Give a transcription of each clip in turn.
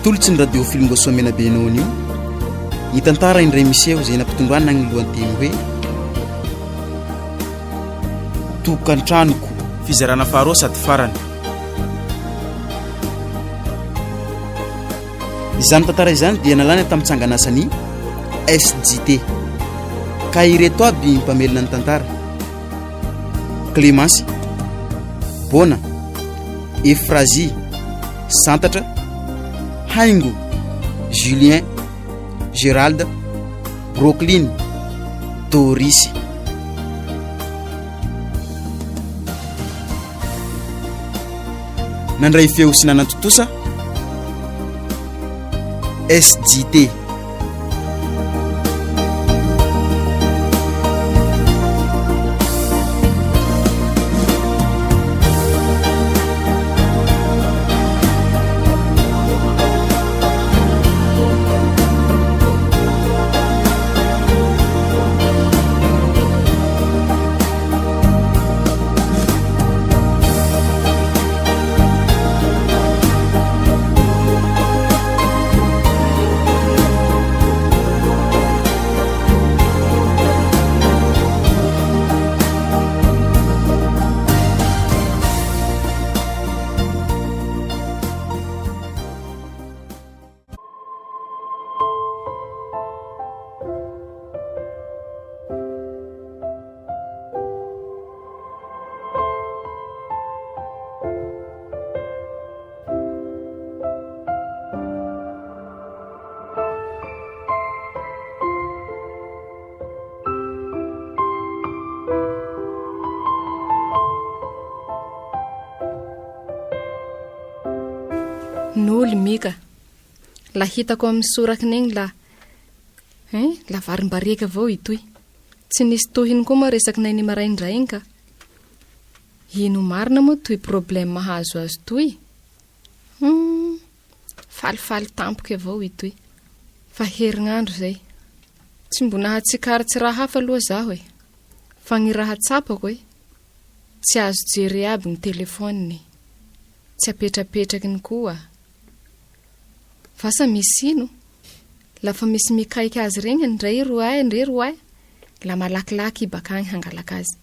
Atolotry ny Radio Filongosoa Menabe anao anio ny tantara indray miseho izay nampitondrana ny lohateny hoe Tokantranoko. Fizarana faharoa sady farany. Izany tantara izany dia nalana tamin'ny tsanganasan'ny SJT. Ka ireto aby ny mpamelona ny tantara. Clémence, Bona, Euphrasie, Santatra, Haingo, Julien, Gérald, Brooklyn, Doris. Nandray feo sy nanantontosa SJT. Noly Mika, la hitako amin'ny sorakiny igny la hein, la varimbariaka avao itoy. Tsy nisy tohiny koa moa resakinay ny maraindray igny ka. Ino marina moa toy problème mahazo azy toy? Hum, falifaly tampoky avao itoy. Fa herignandro zay. Tsy mbo nahatsikaritsy raha hafa aloha zaho e. Fa gny raha tsapako e, tsy azo jere aby gny téléphone-ny. Tsy apetrapetrakiny koa. Vasa misy ino? Lafa misy mikaiky azy regny ndray roahy ndre roahy, la malakilaky i bakagny hangalaka azy.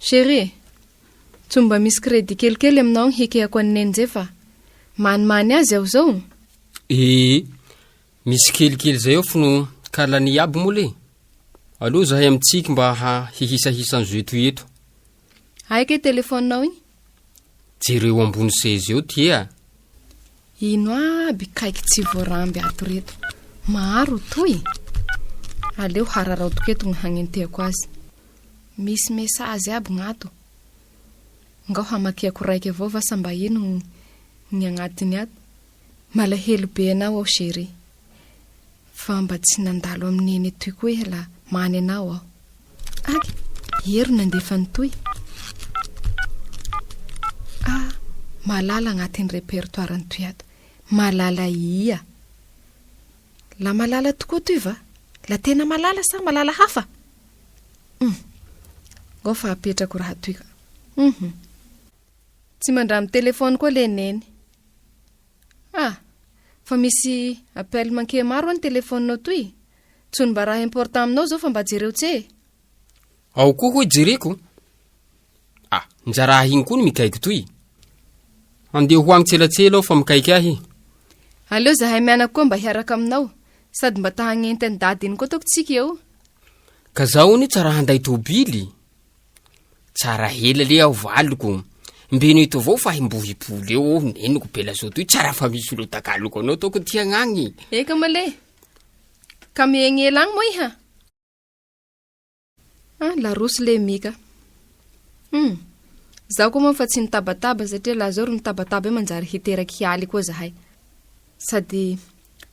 Chérie, tsy mba misy crédit kelikely aminao ny hikehako an'i Neny zay fa manimany azy aho zao. Ee, misy kelikely zay ao fno kalany iaby moa le. Aleo zahay mitsiky mba ha hihisahisa ny jeu toy eto. Hay kay téléphone-nao igny? Jereo ambony seza eo ty a! Ino aby kaiky tsy voaramby ato reto? Maro toy? Aleo hararaotiko eto gny hagnenteako azy. Misy message aby gnato. Ngao hamakiako raiky avao vasa mba ino gny agnatiny ato. Malahelo be anao aho chérie. Fa mba tsy nandalo amin'i neny etoy koa iha la many anao aho. Aky, Hery nandefa ny toy. Ah, Malala agnatin'ny répertoire ny toy ato. Malala ia. La Malala tokoa toy va? La tena Malala sa Malala hafa? Hum. Ngao fa apetrako raha toy ka. Hum. Tsy mandramy téléphone koa le neny. Ah! Fa misy appel manqué maro any téléphone-nao toy. Tsy mba raha important aminao zao fa mba jereo tse e. Ao koa hoy jereko. Ah, nja raha igny koa ny mikaiky toy. Andeha ho agny tselatsela aho fa mikaiky ahy. Aleo zahay mianaka koa mba hiaraka aminao. Sady mba ta hagnenty an'i dada iny koa ataoko tsika eo. Ka zaho anie tsara handay tôbily. Tsara ela le aho valiko. Mbeno eto avao fa himbohipoly eo aho neniko belazo toy tsara fa misy olo takaloko anao toko ty agnagny. Eka male. Ka miegny ela agny moa iha? Ah, laroso le Mika. Hum. Zaho koa moa fa tsy nitabataba satria laha zao ro mitabataba eo manjary hiteraky hialy koa zahay. Sady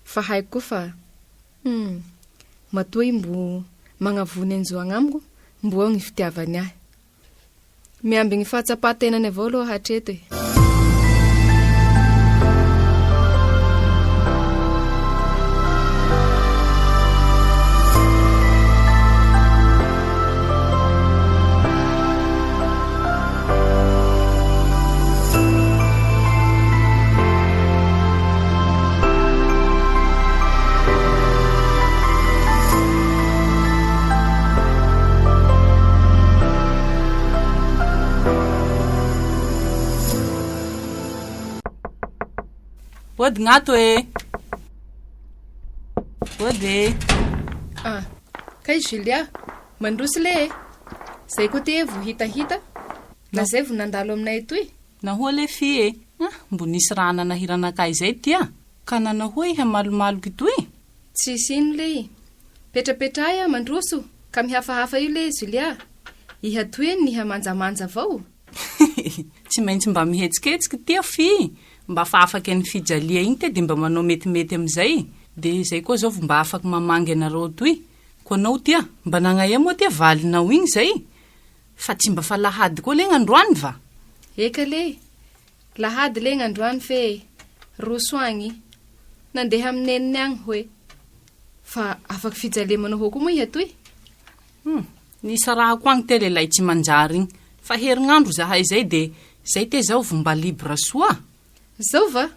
fa haiko koa fa hum matoa i mbo magnavony an'izao agnamiko mbo ao gny fitiavany ahy. Miambigny fahatsapan-tenany avao aloha hatreto e. Ody gnato e! Ody e! Ah, kay Julia, mandroso le e! Zay koa ty e vo hitahita, na zay vo nandalo aminay etoy. Nahoa le fy e! Ah, mbo nisy raha nanahirana kay zay ty a! Ka nanahoa iha malomaloky toy? Tsisy ino lehy. Petrapetrahy ah mandroso ka mihafahafa io lehy Julia. Iha toy eny niha manjamanja avao. Tsy maintsy mba mihetsiketsiky tia fy, mba fa afaky ny fijalia igny tia de mba manao metimety amizay, de zay koa zao vo mba afaky mamangy anareo toy, ko anao tia mba nagnaia moa tia valinao igny zay? Fa tsy mba fa lahady koa le gn'androany va? Eka lehy, Lahady le gn'androany fe roso agny nandeha amy neniny agny hoe fa afaky fijalia manao hoy koa moa iha toy? Hum, nisarahako agny te lelay tsy manjary igny fa herignandro zahay zay de zay te zaho vo mba libre soa. Zao va?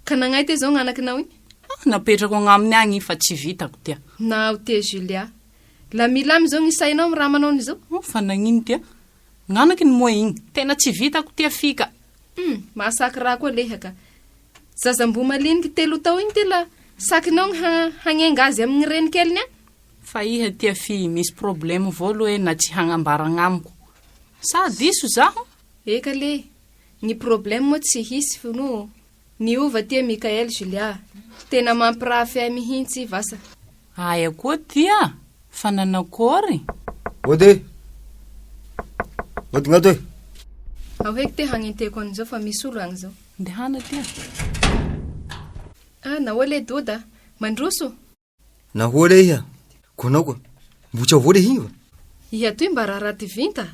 Ka nagnay te zao gn'anakinao igny? Ah, napetrako agnaminy agny igny fa tsy vitako tia. Nao tia Julia, la milamy zao gny sainao amy raha manao an'izao? Hum, fa nagnino tia? Gn'anaky ny moa igny, tena tsy vitako tia fika. Hum, mahasaky raha koa leha ka. Zaza mbo maliniky telo tao igny ty la sakinao gny hagnenga azy amy gny renikeliny agny. Fa iha tia fy misy problème vao aloha e na tsy hagnambara agnamiko. Sa diso zaho? Eka le, gny problème moa tsy hisy f'no niova tia Mickaël Julia, tena mampirafy ahy mihintsy vasa. Aia koa tia? Fa nanakôry? Ody e! Ody gnato e! Ao heky te hagnenteko an'izao fa misy olo agny zao. Ndehana tia. Ah, nahoa le Doda? Mandroso? Nahoa le iha? Ko anao koa, mbo tsy ao avao le igny va? Iha toy mba raha raty vinta,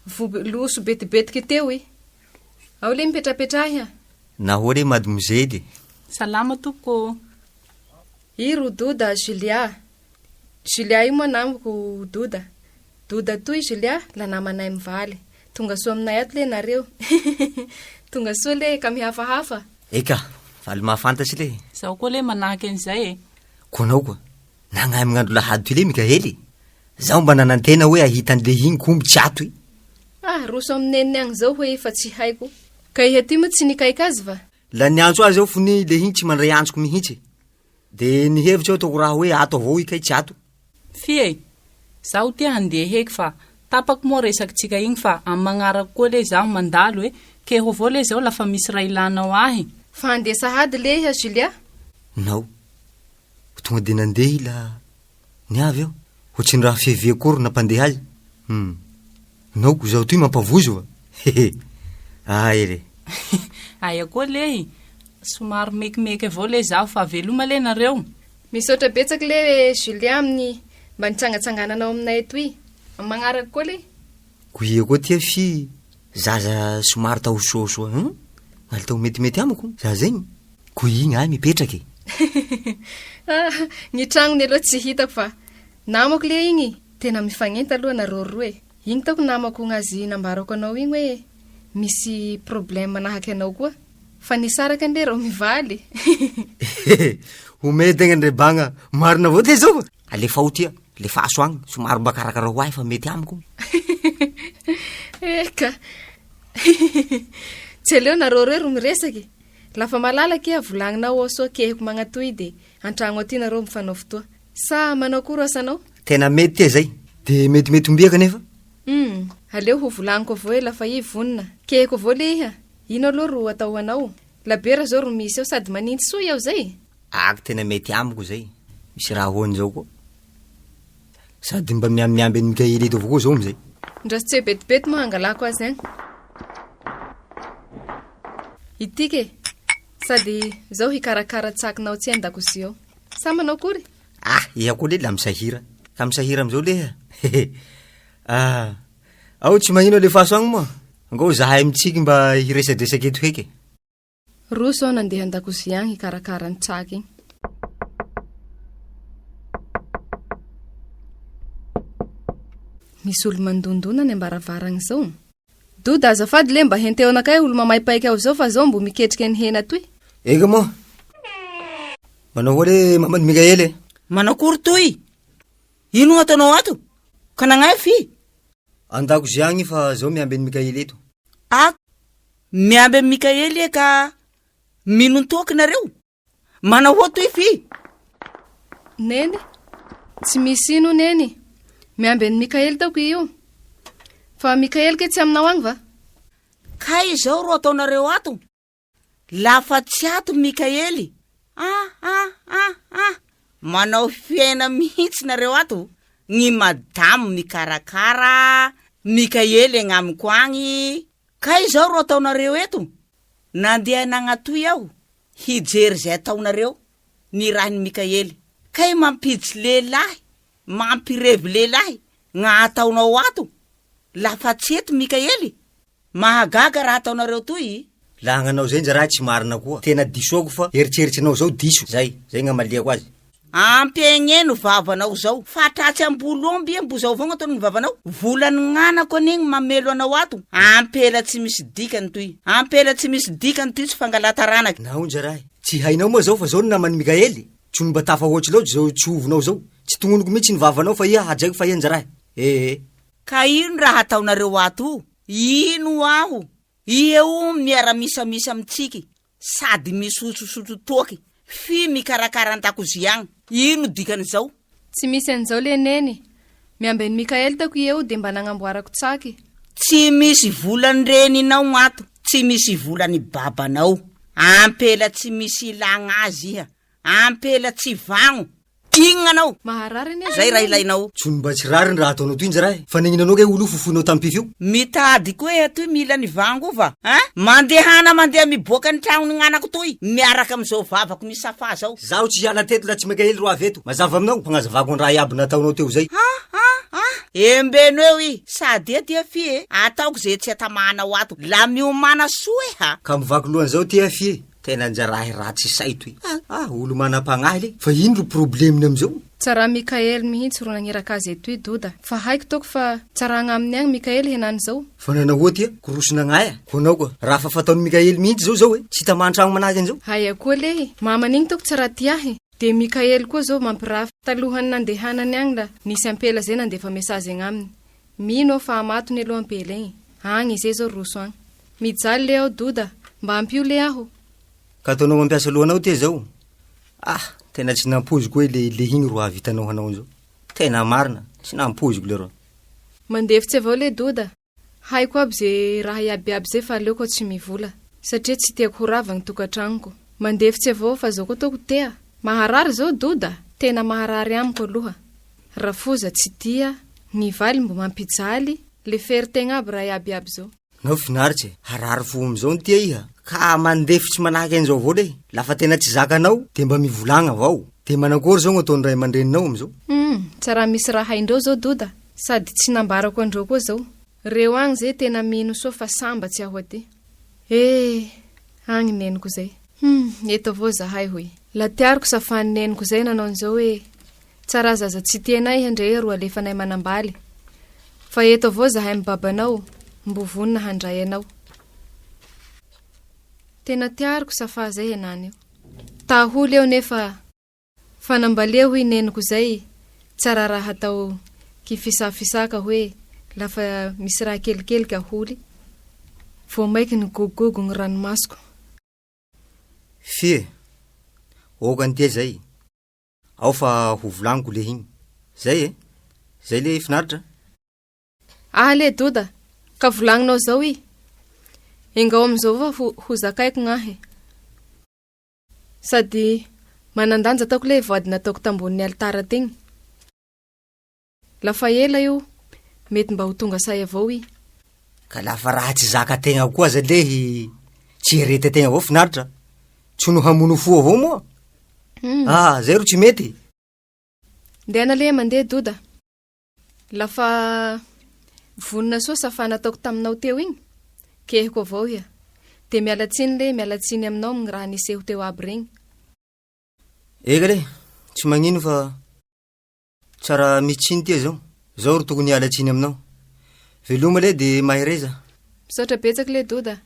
vo loso betibetiky teo i. Ao le mipetrapetraha iha. Nahoa le mademoiselle? Salama tompoko ô! I ro Doda Julia. Julia io moa namako Doda. Doda toy Julia la namanay mivaly. Tonga soa aminay ato le nareo. Tonga soa le ka mihafahafa. Eka, faly mahafantatry le. Zaho koa le manahaky an'izay e. Ko anao koa, nagnahy amy gn'andro lahady toy le Mikaely e. Zaho mba nanantena hoe hahita an'le igny komby tsy ato e. Ah, roso amy neniny agny zao hoe fa tsy haiko. Ka iha ty moa tsy nikaika azy va? La niantso azy aho fony le igny tsy mandray antsoko mihitsy e. De nihevitsy aho ataoko raha hoe ato avao i kay tsy ato. Fy e! Zaho ty handeha heky fa tapako moa resakitsika igny fa amy magnaraky koa le zaho mandalo e! Keho avao le zao lafa misy raha ilanao ahy. Fa handeha sahady le iha Julia? Nao. Tonga de nandeha i la niavy aho. Ohatry ny raha fevy akory no nampandeha azy. Hum. Nao, zaho toy mampavozo va? Hehe. Ahay re. Aia koa lehy? Somary mekimeky avao le zaho fa veloma le nareo. Misaotra betsaky le Julien amin'ny mba nitsangatsangananao aminay etoy. Amin'ny magnaraka koa le. Ko ia koa tia fy zaza somary tao soasoa hum? Ngaly tao metimety amiko zaza igny. Ko igny ahy mipetraka e. Ah, ny tragnony aloha tsy hitako fa namako le igny. Tena mifagnenta aloha nareo roa e. Igny taoko namako gnazy nambarako anao igny hoe misy problème manahaky anao koa. Fa nisaraka anie reo mivaly. Homey tegna ndre bagna. Marina avao ty zao. Alefao ty, alefaso agny, somary mba karakarao ho ahy fa mety amiko. Eka. Tsy aleo nareo roe ro miresaky. Lafa malalaky iha volagninao ao soa kehiko magnatoy de antragno aty nareo mifanao fotoa. Sa manao akory asanao? Tena mety tia zay. De metimety ombia kanefa? Humm, aleo ho volagniko avao ela fa i vonona. Kehiko avao le iha. Ino aloha ro atao ho anao? Labiera zao ro misy ao sady manintsy soa iaho zay. Ak tena mety amiko zay. Misy raha hoany zao koa. Sady mba miambiamby an'i Mikaela eto avao koa zao amizay. Ndraso tsy betibety moa hangalako azy agny. Itiky e! Sady zaho hikarakara tsakinao tsy an-dakozia ao. Sa manao akory? Ah, iha koa le la misahira. Ka misahira amizao leha. Ah, ao tsy magnino alefaso agny moa. Angao zahay mitsiky mba hiresadresaka eto heky e. Roso aho nandeha an-dakozia agny hikarakara ny tsaky igny. Misy olo mandondona any am-baravaragna zao. Doda, azafady le mba henteo anakay olo mamaipaiky ao zao fa zao mbo miketrika ny hena toy. Eka moa. Manao ahoa le maman'i Mikaely e? Manao akory toy? Ino no ataonao ato? Ka nagnay fy? An-dakozia agny fa zao miamby an'i Mikaely eto. Ato? Miamby an'i Mikaely e ka minon-toaka nareo? Manao ahoa toy fy? Neny, tsy misy ino Neny. Miamby an'i Mikaely taoko io. Fa Mikaely ke tsy aminao agny va? Kay izao ro ataonareo ato? Lafa tsy ato Mikaely. Ah ah ah ah! Manao fiaina mihitsy nareo ato. Ny madamo mikarakara Mikaely agnamiko agny. Kay izao ro ataonareo eto? Nandeha nagnatoy aho hijery izay ataonareo, nirahin'i Mikaely. Kay mampiditsy lehilahy, mampirevy lehilahy, gna ataonao ato? Lafa tsy eto Mikaely? Mahagaga raha ataonareo toy. Laha gnanao zay njaraha tsy marina koa, tena disoako fa eritseritsinao zao diso, zay, zay gnamaliako azy. Ampiagneno vavanao zao fa tratsy ambolo omby iha mbo zao avao gnataony gny vavanao volany gnanako anie gny mamelo anao ato ampela tsy misy dikany toy ampela tsy misy dikany toy tsy fangala taranaky. Nao njarahy, tsy hainao moa zao fa zao no naman'i Mikaely, tsy mba tafahoatry loatra zao tsy ovinao zao, tsy tognoniko mihitsy ny vavanao fa iha hajaiko fa iha njarahy, ee. Ka ino raha ataonareo ato o? Ino aho? Iha o miara misamisa mitsiky sady misotrosotro toaky fy mikarakara an-dakozia agny. Ino dikan'izao? Tsy misy an'izao le neny. Miamby an'i Mickaël tako eo dia mba nagnamboarako tsaky. Tsy misy volan-dreninao ato, tsy misy volan'i babanao. Ampela tsy misy ilagna azy iha. Ampela tsy vagno. Inona anao? Maharary anie Zay zay raha neny. ilainao. Tsy mba tsy rariny raha ataonao toy njarahy. Fa nagnino anao kay olo io fofoinao tampify io? Mitady koa iha toy mila ny vango va? Hein? Mandehana mandeha miboaka ny tragnony gnanako toy miaraka amizao vavako misafa zao. Zaho tsy hiala teto laha tsy Mikaely ro avy eto. Mazava aminao? Fagnazavako ny raha iaby nataonao teo zay. Ha ha ha! Embeno eo i! Sady ia tia fy e! Ataoko ze tsy atamahanao ato. La miomàna soa e ha! Ka mivaky lohan'izao tia fy e! Tena njarahy ratsy say toy. Ah ah olo manam-pagnahy le. Fa ino ro probleminy amizao? Tsara Mickaël mihintsy ro nagniraka azy etoy Doda fa haiko taoko fa tsara agnaminy agny Mickaël henany zao. Fa nanahoa ty a? Korosina agnahy a? Ko anao koa, raha fa fataon'i Mickaël mihintsy zao zao e, tsy hita aman-tragno manahaky an'izao. Aia koa lehy, mamany igny taoko tsy raha tia ahy. De Mickaël koa zao mampirafy, talohan'ny nandehanany agny la nisy ampela zay nandefa message agnaminy, Mino aho fa amatony aloha ampela igny. Agny izay zao roso agny. Mijaly le aho Doda, mba ampio le aho. Ka ataonao mampiasa lohanao ty zao? Ah, tena tsy nampoiziko hoe le le igny ro hahavitanao hanao an'izao. Tena marina, tsy nampoiziko leroa. Mandefitsy avao le Doda. Haiko aby ze raha iaby iaby zay fa aleoko aho tsy mivola. Satria tsy tiako ho rava gny tokantragnoko. Mandefitsy avao fa zao koa ataoko tea. Maharary zao Doda, tena maharary amiko aloha. Rafoza tsy tia, ny valy mbo mampijaly, lefery tegna aby raha iaby iaby zao. Nao finaritse, harary fo amizao ny tia iha, ka mandefitsy manahaky anizao avao le, lafa tena tsy zakanao de mba mivolagna avao, de manakory zao gn'ataon'ny ray aman-dreninao amizao? Humm, tsa raha misy raha haindreo zao Doda, sady tsy nambarako andreo koa zao. Reo agny zay tena mino soa fa sambatsy aho aty. Eh! Agny neniko zay. Humm, eto avao zahay hoy. La tiariko safany neniko zay nanao an'izao hoe, Tsara zaza tsy tianay iha ndre ro alefanay manambaly. Fa eto avao zahay am babanao mbo vonona handray anao. Tena tiariko safa zay henany io. Taholy eo nefa fanambalia hoy neniko zay tsara raha atao kifisafisaka hoe lafa misy raha kelikely ka holy. Vao maiky nigogogogo gny ranomasoko. Fie, ok an'ity zay. Ao fa ho volagniko le igny. Zay e! Zay le finaritra. Ah le Doda, ka volagninao zao i. Engao amizao fa ho ho zakaiko gnahy. Sady manan-danja ataoko le voady nataoko tambonin'ny alitara tegny. Lafa ela io, mety mba ho tonga say avao i. Ka lafa raha tsy zaka tegna koa aza lehy. Tsy eretetegna avao finaritra. Tsy no hamono fo avao moa. Ah, zay ro tsy mety. Ndehana aleha mandeha Doda. Lafa vonona soa safa nataoko taminao teo igny, kehiko avao iha. De miala tsiny le, miala tsiny aminao amin'ny raha niseho teo aby regny. Eka le, tsy magnino fa tsara misy tsiny tia zao. Zao ro tokony hiala tsiny aminao. Veloma le de mahereza. Misaotra betsaka le Doda.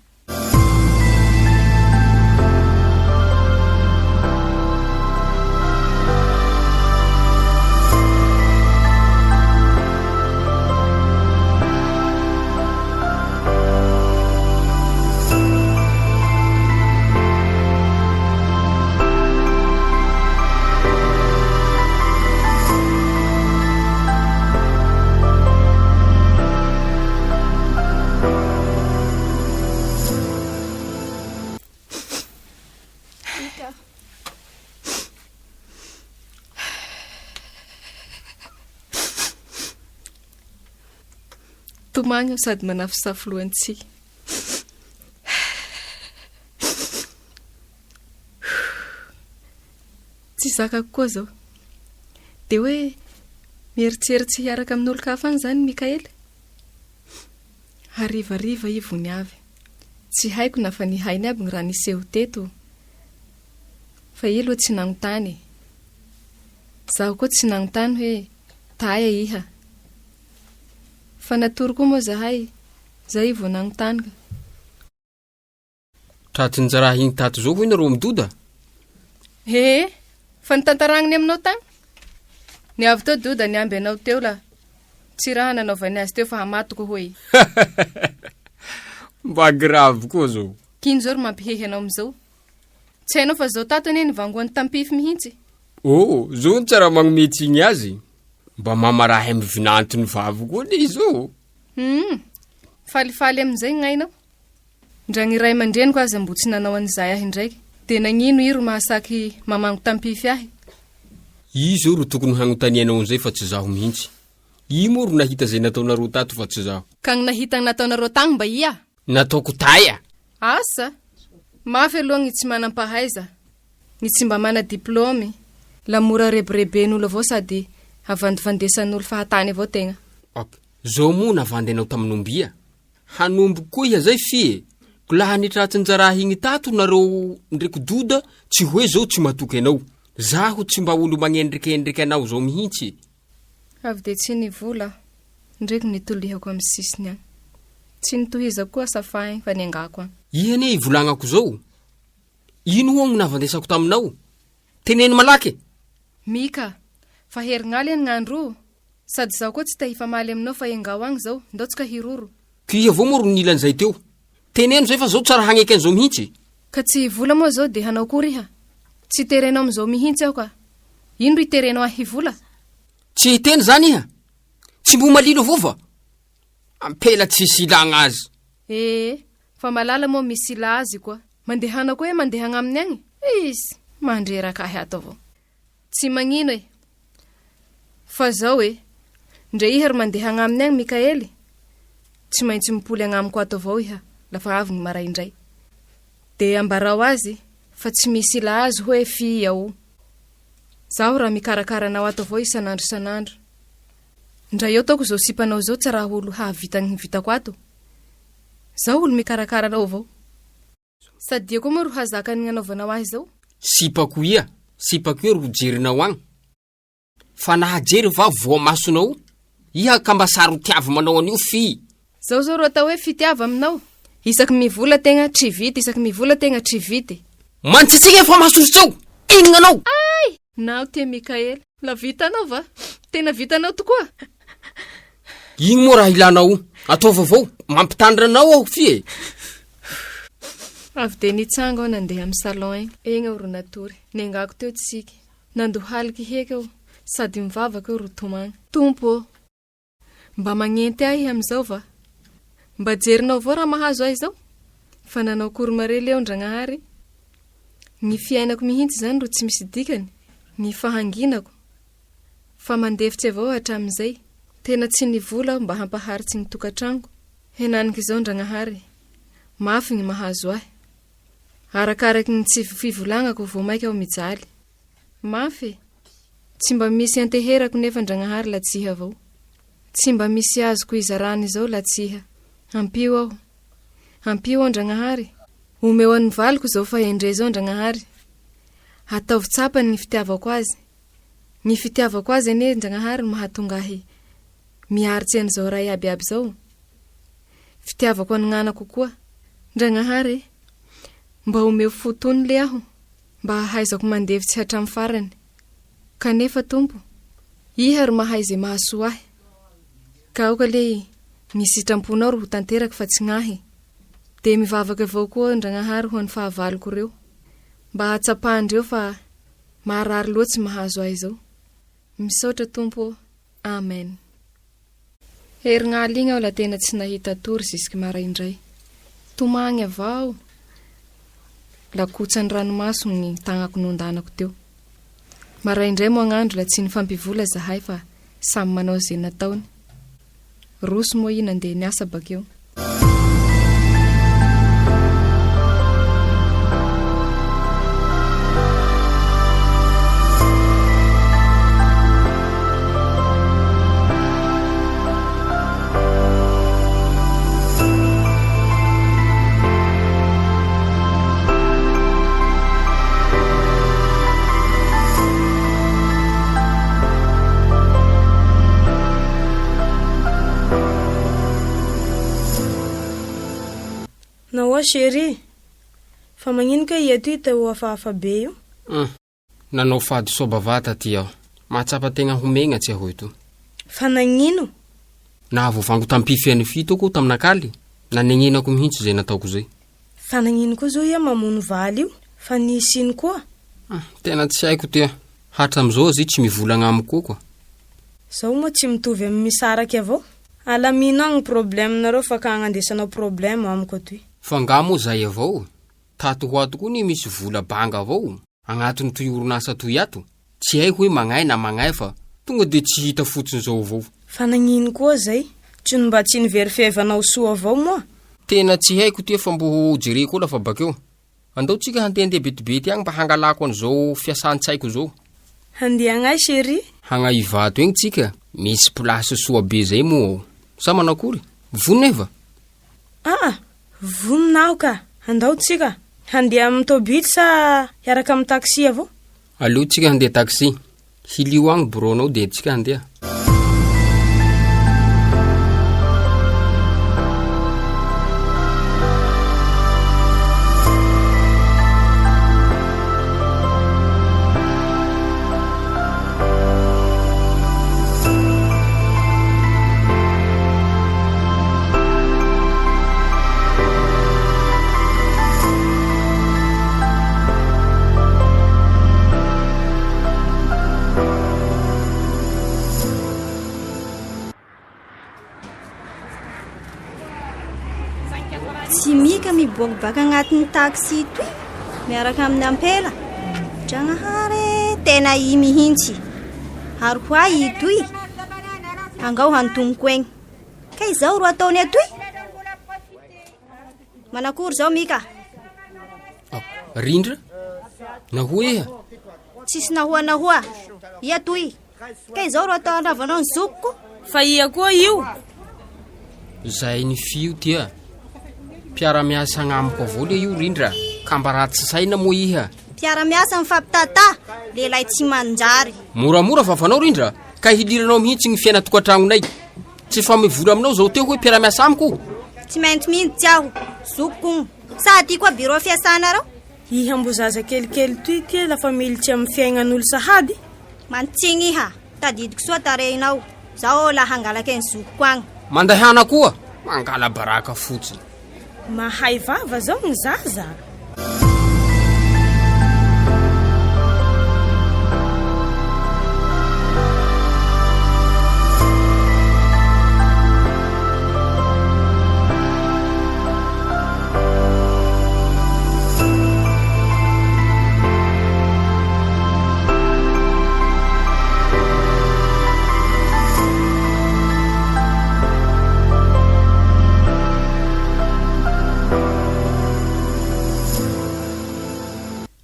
Tomagny aho sady manafosafo lohan'tsihy. Tsy zakako koa zao. Dia hoe mieritseritsy hiaraka amin'olon-kafa agny zany Mikaela? Harivariva i vony avy. Tsy haiko na fa nihainy aby ny raha niseho teto. Fa i aloha tsy nagnontany e. Zaho koa tsy nagnontany hoe taia iha. Fa natory koa moa zahay, zay i vao nagnontany ka. Tratry ny raha igny tato zao hoy nareo am Doda? Ee, fa nitantaragniny aminao tagny. Niavy teo Doda niamby anao teo la tsy raha nanaovany azy teo fa hamatoko hoy. Mba grave koa zao. K'ino zao ro mampihehy anao amizao? Tsy hainao fa zao tato anie nivangoan'ny tampify mihitsy. Oh, zao ny tsara magnome tsiny azy. Mba mamarahy amin'ny vinantony vavy koa le izy ô. Hum, falifaly amin'izay gn'ainao. Ndra gny ray aman-dreniko aza mbo tsy nanao an'izay ahy indraiky. Dia nagnino i ro mahasaky mamango tampify ahy? I zao ro tokony hagnontanianao an'izay fa tsy zaho mihitsy. I moa ro nahita izay nataonareo tato fa tsy zaho. Ka gny nahita gny nataonareo tagny mba ia? Nataoko taia? Asa! Mafy aloha gny tsy manam-pahaiza, gny tsy mba mana diplôme, la mora rebireben'olo avao sady avandivandesan'olo fahatany avao tegna. Ok, zao moa navandy anao tamin'ombia? Hanomboky koa iha zay fy e! Ko laha nitratsin-jaraha igny tato nareo ndreky Doda tsy hoe zao tsy matoky anao. Zaho tsy mba olo magnendrikendriky anao zao mihintsy e! Avy dia tsy nivola aho, ndreky nitolihako amin'ny sisiny agny. Tsy nitohizako koa safà igny fa nengako agny. Iha anie ivolagnako zao? Ino hoa gny navandesako taminao? Teneno malaky e! Mika, fa herignaly anie gn'andro o! Sady zaho koa tsy te hifamaly aminao fa engao agny zao, ndao tsika hiroro. K'ia avao moa ro nila an'izay teo? Teneno zay fa zao tsara hagneky an'izao mihitsy e! Ka tsy hivola moa zao de hanao akory iha? Tsy terenao amin'izao mihitsy aho ka! Ino ro iterenao ahy hivola? Tsy hiteny zany iha? Tsy mbo malilo avao va? Ampela tsisy ilagna azy. Ee, fa malala moa misy ila azy koa. Mandehana koa iha mandeha agnaminy agny? Iss! Mandreraka ahy ato avao. Tsy magnino e! Fa zao e, ndre iha ro mandeha agnaminy agny Mikaely, tsy maintsy mipoly agnamiko ato avao iha lafa avy gny maraindray. De ambarao azy fa tsy misy ila azy hoe fia o. Zaho raha mikarakara anao ato avao isan'andro isan'andro. Ndra eo taoko zao sipanao zao tsy raha olo hahavita gny vitako ato. Zaho olo mikarakara anao avao. Sady ia koa moa ro hahazaka ny nanaovanao ahy izao? Sipako ia, sipako ia ro jerinao agny. Fa nahajery va voamasonao? Iha ka mba saro-tiavy manao an'io fy. Zao zao ro atao hoe fitiava aminao. Isaky mivola tegna tsy vita, isaky mivola tegna tsy vita. Mantsitsika fa masosotseo! Inona anao? Ay! Nao tia Mikaela. La vitanao va? Tena vitanao tokoa? Ino moa raha ilanao? Ataovy avao, mampitandrina anao aho fy e! Avy dia nitsanga aho nandeha amin'ny salon egny. Egny aho ro natory. Nengako teo tsiky. Nandohaliky heky aho sady mivavaka aho ro tomagny. Tompo ô! Mba magnenty ahy amin'izao va? Mba jerinao avao raha mahazo ahy izao? Fa nanao akory mare leo Ndragnahary? Ny fiainako mihitsy izany ro tsy misy dikany, ny fahanginako. Fa mandefitsy avao hatramin'izay. Tena tsy nivola aho mba hampaharitsy ny tokantragnoko. Henaniky izao Ndragnahary, mafy ny mahazo ahy. Arakaraky ny tsy fivolagnako vao maika aho mijaly. Mafy e! Tsy mba misy anteherako nefa Ndragnahary la tsiha avao. Tsy mba misy azoko izarana izao la tsiha. Ampio aho. Ampio aho Ndragnahary. Omeo an'ny valiko izao fahendre izao Ndragnahary. Ataovy tsapany ny fitiavako azy. Ny fitiavako azy anie Ndragnahary no mahatonga ahy miaritsy an'izao ray aby aby izao. Fitiavako an'ny gnanako koa. Ndragnahary e! Mba omeo fo tony le aho mba hahaizako mandefitsy hatramin'ny farany. Kanefa Tompo, Iha ro mahay ze mahasoa ahy. Ka aoka le ny sitramponao ro ho tanteraky fa tsy gnahy. De mivavaka avao koa Ndragnahary ho an'ny fahavaloko reo, mba hahatsapandreo fa maharary loatsy mahazo ahy zao. Misaotra Tompo ô. Amen. Herignaly igny aho la tena tsy nahita tory jusque maraindray. Tomagny avao. La kotsan'ny ranomaso ny tagnako nondanako teo. Maraindray moa gn'andro la tsy nifampivola zahay fa samy manao ze nataony. Roso moa i nandeha niasa bakeo. Nahoa chérie? Fa magnino kay ia toy teo hafahafa be io? Hum, nanao fady soa-bavata aty aho. Mahatsapa tegna ho megnatse aho eto. Fa nagnino? Nahavoavango tampify an'i fito ako taminakaly, nanegnenako mihitsy zay nataoko zay. Fa nagnino koa zao iha mamono valy io? Fa nisy ino koa? Hum, tena tsy haiko ty a. Hatramizao aza i tsy mivolagna amiko koa koa. Zao moa tsy mitovy amin'ny misaraky avao. Alamino agny problème nareo fa ka agnandesanao problème amiko atoy. Fa nga moa zay avao? Tato ho ato koa nie misy vola banga avao agnatin'itoy toy orinasa toy ato. Tsy haiko hoe magnay na magnay fa tonga de tsy hita fotsiny zao avao. Fa nagnino koa zay? Tsy no mba tsy niverifevanao soa avao moa? Tena tsy haiko ty fa mbo ho jereko eo lafa bakeo. Andao tsika handehandeha betibety agny mba hangalako an'izao fiasan-tsaiko zao. Handeha agnay chérie? Hagna Ivato egny tsika, misy place soa be zay moa ao. Sa manakory? Vonona eva? Aa, vonona aho ka! Andao tsika. Handeha amin'ny tôbily sa hiaraka amin'ny taxi avao? Aleo tsika handeha taxi. Hilio agny bureau-nao dia tsika handeha. Tsy mika miboaka baka agnatin'ny taxi toy miaraka amin'ny ampela. Dragnahary e, tena i mihitsy. Ary ho ahy itoy. Angao hantoniko egny. Ka izao ro ataony atoy. Manakory zao Mika? Ah, Rindra? Nahoa iha? Tsisy nahoa nahoa. Ia toy? Ka izao ro atao andravanao ny zokiko. Fa ia koa io? Zay ny fio tia. Mpiara-miasa agnamiko avao le io Rindra. Ka mba ratsy saina moa iha. Mpiara-miasa mifampitata, lehilahy tsy manjary. Moramora vavanao Rindra, ka hiliranao mihitsy ny fiaina tokantragnonay. Tsy fa mivola aminao zao teo hoe mpiara-miasa amiko o? Tsy maintsy mihitsy aho, zokiko ogno. Sa aty koa bureau fiasanareo? Iha mbo zaza kelikely toy ty lafa militsy amin'ny fiaignan'olo sahady? Manitsigny iha, tadidiko soa tarehinao, zao la hangalake ny zokiko agny. Mandehana koa, mangala baraka fotsiny. Mahay vava zao ny zaza.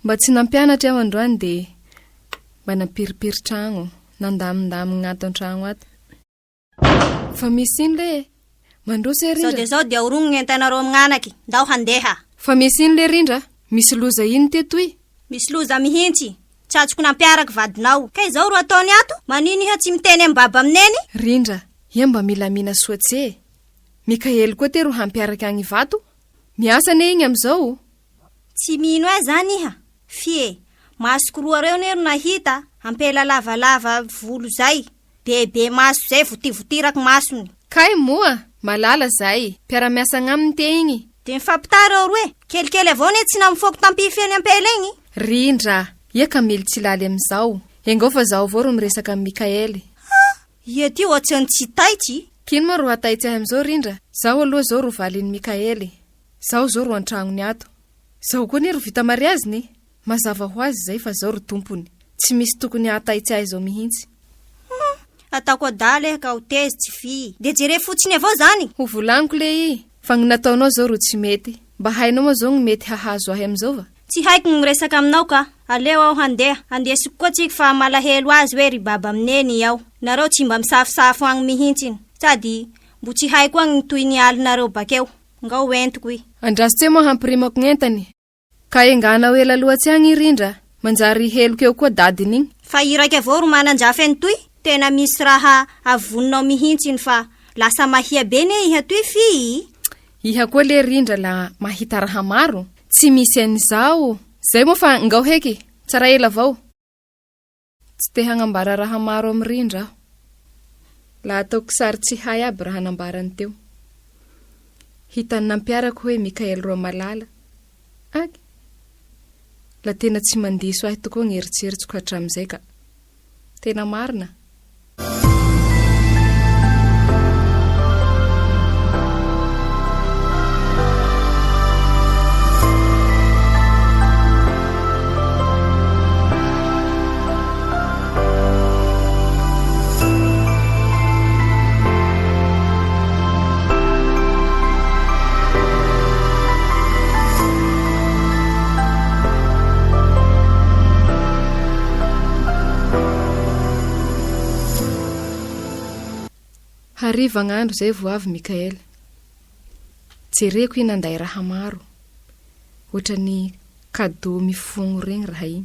Mba tsy nampianatra aho androany dia mba nampiripiry tragno, nandamindamigna ato an-tragno ato. Fa misy ino le e? Mandroso e Sao Rindra. dia zao dia orogno ny entanareo amin'anaky. Ndao handeha. Fa misy ino le Rindra? Misy loza ino teto i? Misy loza mihitsy. Tsy azoko nampiaraky vadinao. Kay izao ro ataony ato? Manino iha tsy miteny amin'i baba amin'i neny? Rindra, ia mba milamina soa tse e. Mikaely koa te ro hampiaraky agny Ivato? Miasa anie igny amizao. Tsy mino ahy zany iha? Fie, masoko roa reo anie ro nahita, ampela lavalava volo zay, bebe maso zay votivotiraky masony. Kay moa, malala zay, mpiara-miasa agnaminy te igny. De mifampitaha reo roe, kelikely avao anie tsy namofoko tampify any ampela igny. Rindra, ia ka mily tsy laly amizao, engao fa zaho avao ro miresaka amy Mikaely. Ha! Ia ty ohatran'ny tsy taitsy. K'ino moa ro hataitsy ahy amizao Rindra, zaho aloha zao ro valin'i Mikaely. Zaho zao ro antragnony ato. Zaho koa anie ro vita mariaziny e! Mazava ho azy izay fa zao ro tompony. Tsy misy tokony hahataitsy ahy zao mihintsy. Hum! Ataoko adala eh ka ho tezitsy fy. De jereo fotsiny avao zany. Ho volagniko le i, fa gny nataonao zao ro tsy mety. Mba hainao moa zao gny mety hahazo ahy amizao va? Tsy haiko gny miresaka aminao ka. Aleo aho handeha. Andesiko koa tsiky fa malahelo azy hoe ry baba am neny ao. Nareo tsy mba misafosafo agny mihintsiny. Sady mbo tsy haiko agny ny tohin'ny alinareo bakeo. Ngao entiko i. Andraso tse moa hampirimako gn'entany. Ka enganao ela loatsy agny i Rindra, manjary heloka eo koa dadiny igny. Fa i raika avao ro mananjafy an'itoy, tena misy raha avoninao mihintsy iny fa lasa mahia be ne iha toy fy i. Iha koa le Rindra la mahita raha maro, tsy misy an'izao. Zay moa fa ngao heky, tsara ela avao. Tsy te hagnambara raha maro amin'i Rindra aho. La ataoko sary tsy hay aby raha nambarany teo. Hitan'ny nampiarako hoe Mickaël Roamalala. Aky! La tena tsy mandiso ahy tokoa ny eritseritsiko hatramin'izay ka. Tena marina. Hariva agn'andro zay vao avy Mickaël. Jereko i nanday raha maro. Ohatran'ny cadeau mifogno regny raha igny.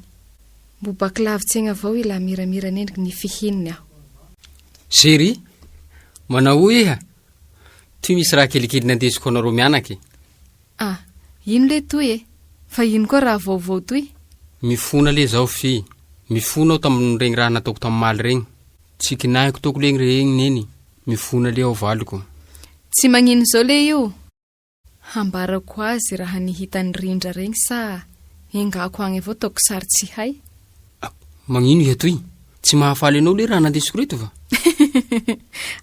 Mbo baky lavitsy egny avao i la miramira nendriky ny fihininy aho. Chérie, manahoa iha? Toy misy raha kelikely nandesiko anareo mianaka e. Ah, ino le toy e? Fa ino koa raha vaovao toy? Mifona le zaho fy. Mifona aho tamin'iregny raha nataoko tamimaly regny. Tsy kinahiko taoko legny regny neny. Mifona le aho valiko. Tsy magnino zao le io. Hambarako azy raha ny hitan'i Rindra regny sa engako agny avao ataoko sary tsy hay? Ah, magnino iha toy? Tsy mahafaly anao le raha nandesiko reto va?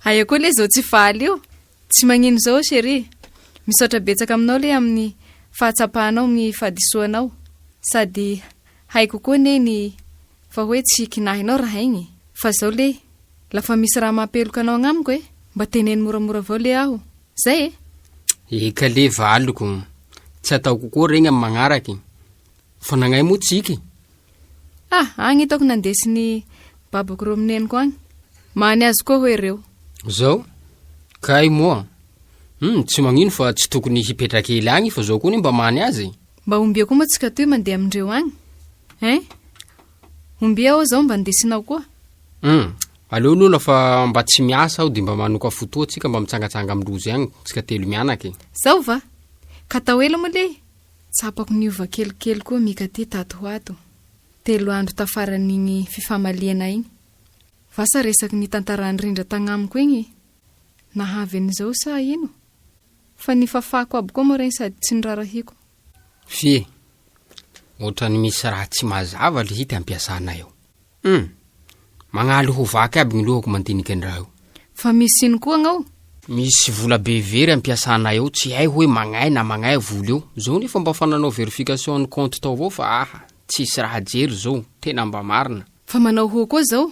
Aia koa le zao tsy faly io? Tsy magnino zao chérie. Misaotra betsaka aminao le amin'ny fahatsapanao ny fahadisoanao. Sady haiko koa anie ny fa hoe tsy kinahinao raha igny. Fa zao le, lafa misy raha mampeloka anao agnamiko e, mba teneno moramora avao le aho. Zay e! Eka le valiko, tsy ataoko koa regny amin'ny magnaraky. Fa nagnay moa tsiky? Ah, agny hitako nandesin'ny babako reo amin'neniko agny. Mahany azy koa hoe reo. Zao? Kay moa. Hum, tsy magnino fa tsy tokony hipetraka ela agny fa zao koa anie mba mahany azy e. Mba ombia koa moa tsika toy mandeha amindreo agny? Hein? Ombia aho zao mba ndesinao koa? Hum, aleo aloha lafa mba tsy miasa aho de mba manoka fotoa tsika mba mitsangatsanga am lozy agny, tsika telo mianaka e. Zao va? Ka tao ela moa le? Tsapako niova kelikely koa Mika ty tato ho ato, telo andro tafaran'igny fifamaliana igny. Vasa resaky nitantaran'i Rindra tagnamiko igny nahavy an'izao sa ino? Fa nifafako aby koa moa regny sady tsy nirarahiko. Fie, ohatran'ny misy raha tsy mazava lehity ampiasanay ao. Hum! Magnaly ho vaky aby gny lohako mandiniky ny raha io. Fa misy ino koa agnao? Misy vola be very ampiasanay ao, tsy hay hoe magnay na magnay vola io. Zao nefa mba fa nanao verification ny compte tao avao fa aha, tsisy raha jery zao, tena mba marina. Fa manao hoa koa zao?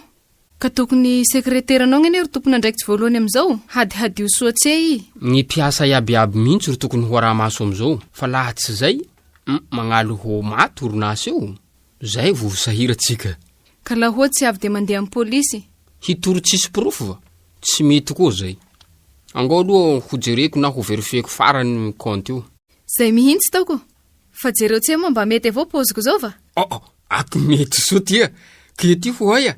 Ka tokony sekreteranao anie ro tompon'andraikitsy voalohany amizao, hadihadio soa tse i. Gny mpiasa iaby iaby mihitsy ro tokony ho araha-maso amizao, fa laha tsy zay, Hum, magnalo ho maty orinasa io. Zay vao ho sahira tsika. Ka laha hoa tsy avy de mandeha amin'ny polisy? Hitory tsisy porofo va? Tsy mety koa zay. Angao aloha ho jereko na ho verifieko farany compte io. Zay mihintsy taoko. Fa jereo tse moa mba mety avao paoziko zao va? Oh oh, aky mety soa ty a! Ke ty ho aia?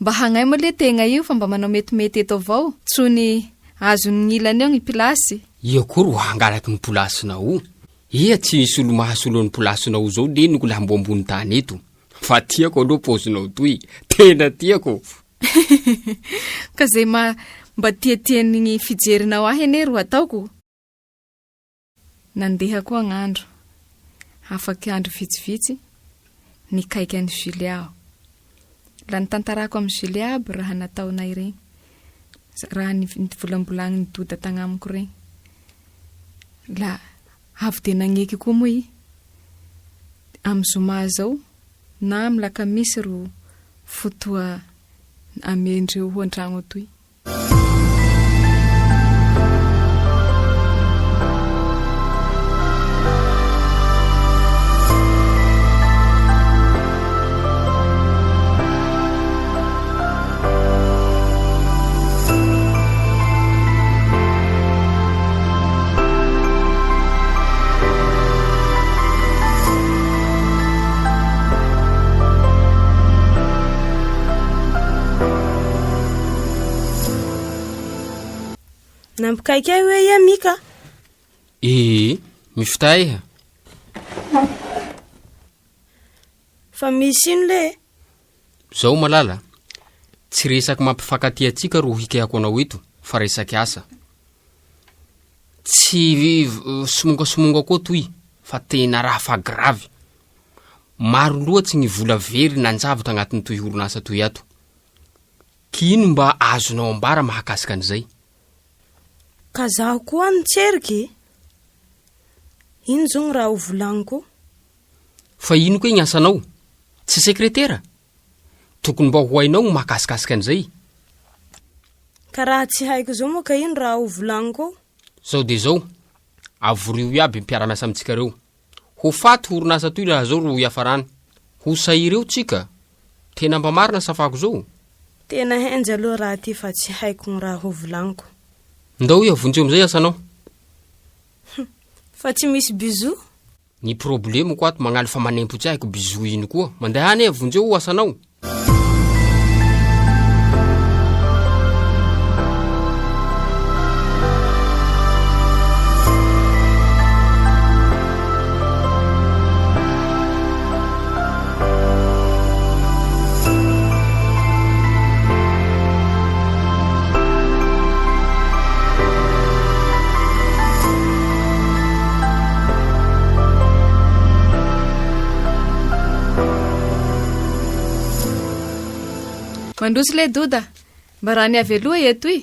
Mba hagnay moa le tegna io fa mba manao metimety eto avao, tsony azon'ny ilany eo ny pilasy. Ia koa ro hangalaky ny polasinao? Ia tsy misy olo mahasolo ny polasinao zao leniko laha mbo ambony tany eto. Fa tiako aloha paozinao toy, tena tiako. Ka zay ma mba tiatian'ny fijerinao ahy anie ro ataoko. Nandeha koa gn'andro. Afaky andro vitsivitsy, nikaiky an'i Julia aho. La nitantarako amin'i Julia aby raha nataonay regny, raha nivolambolagniny Doda tagnamiko regny. La avy de nagneky koa moa i. Amy zoma zao na amy lakamisy ro fotoa amendreo ho an-tragno atoy. Nampikaiky ahy hoe ia Mika? Ee, mifitaha iha. Fa misy ino le? Zao malala, tsy resaky mampifankatia antsika ro hikehako anao eto fa resaky asa. Tsy somongasomonga koa toy fa tena raha fa gravy. Maro loatsy ny vola very nanjavo tagnatin'itoy orinasa toy ato. K'ino mba azonao ambara mahakasika an'izay? Ka zaho koa nitseriky e! Ino zao ny raha ho volagniko? Fa ino koa igny asanao? Tsy sekretera? Tokony mba ho hainao ny mahakasikasika an'izay. Ka raha tsy haiko zao moa ka ino raha ho volagniko? Zao dia zao, avorio iaby mpiara-miasa amintsika reo. Ho faty orinasa toy raha zao ro hiafarany. Ho sahireo tsika. Tena mba marina safako zao? Tena henjy aloha raha ty fa tsy haiko ny raha ho volagniko. Ndao iha vonjeo amizay asanao. Fa tsy misy bisous? Ny problemako ato magnaly fa manempotsy ahy ko bisous ino koa. Mandehana e, vonjeo ho asanao. Mandroso le Doda, mba raha ny avy aloha etoy,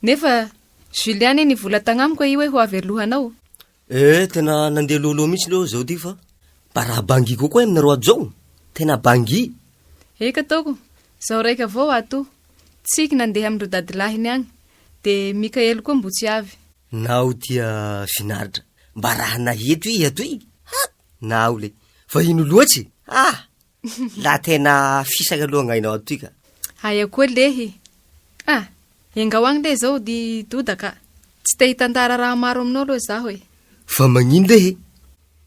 nefa Julien anie nivola tagnamiko i hoe ho avy alohanao. Eh, tena nandeha lôlô mihitsy leo zao ty fa mba raha bangi kokoa aminareo ato zao. Tena bangi. Eka taoko, zao raika avao ato. Tsiky nandeha amindreo dadilahiny agny, de Mikaely koa mbo tsy avy. Nao tia finaritra. Mba raha naheto i atoy. Ha! Nao le. Fa ino loatsy? Ah! La tena fisaka aloha gnainao ato ty ka. Aia koa lehy. Ah! Engao agny le zao ry Doda ka. Tsy te hitantara raha maro aminao aloha zaho e. Fa magnino lehy?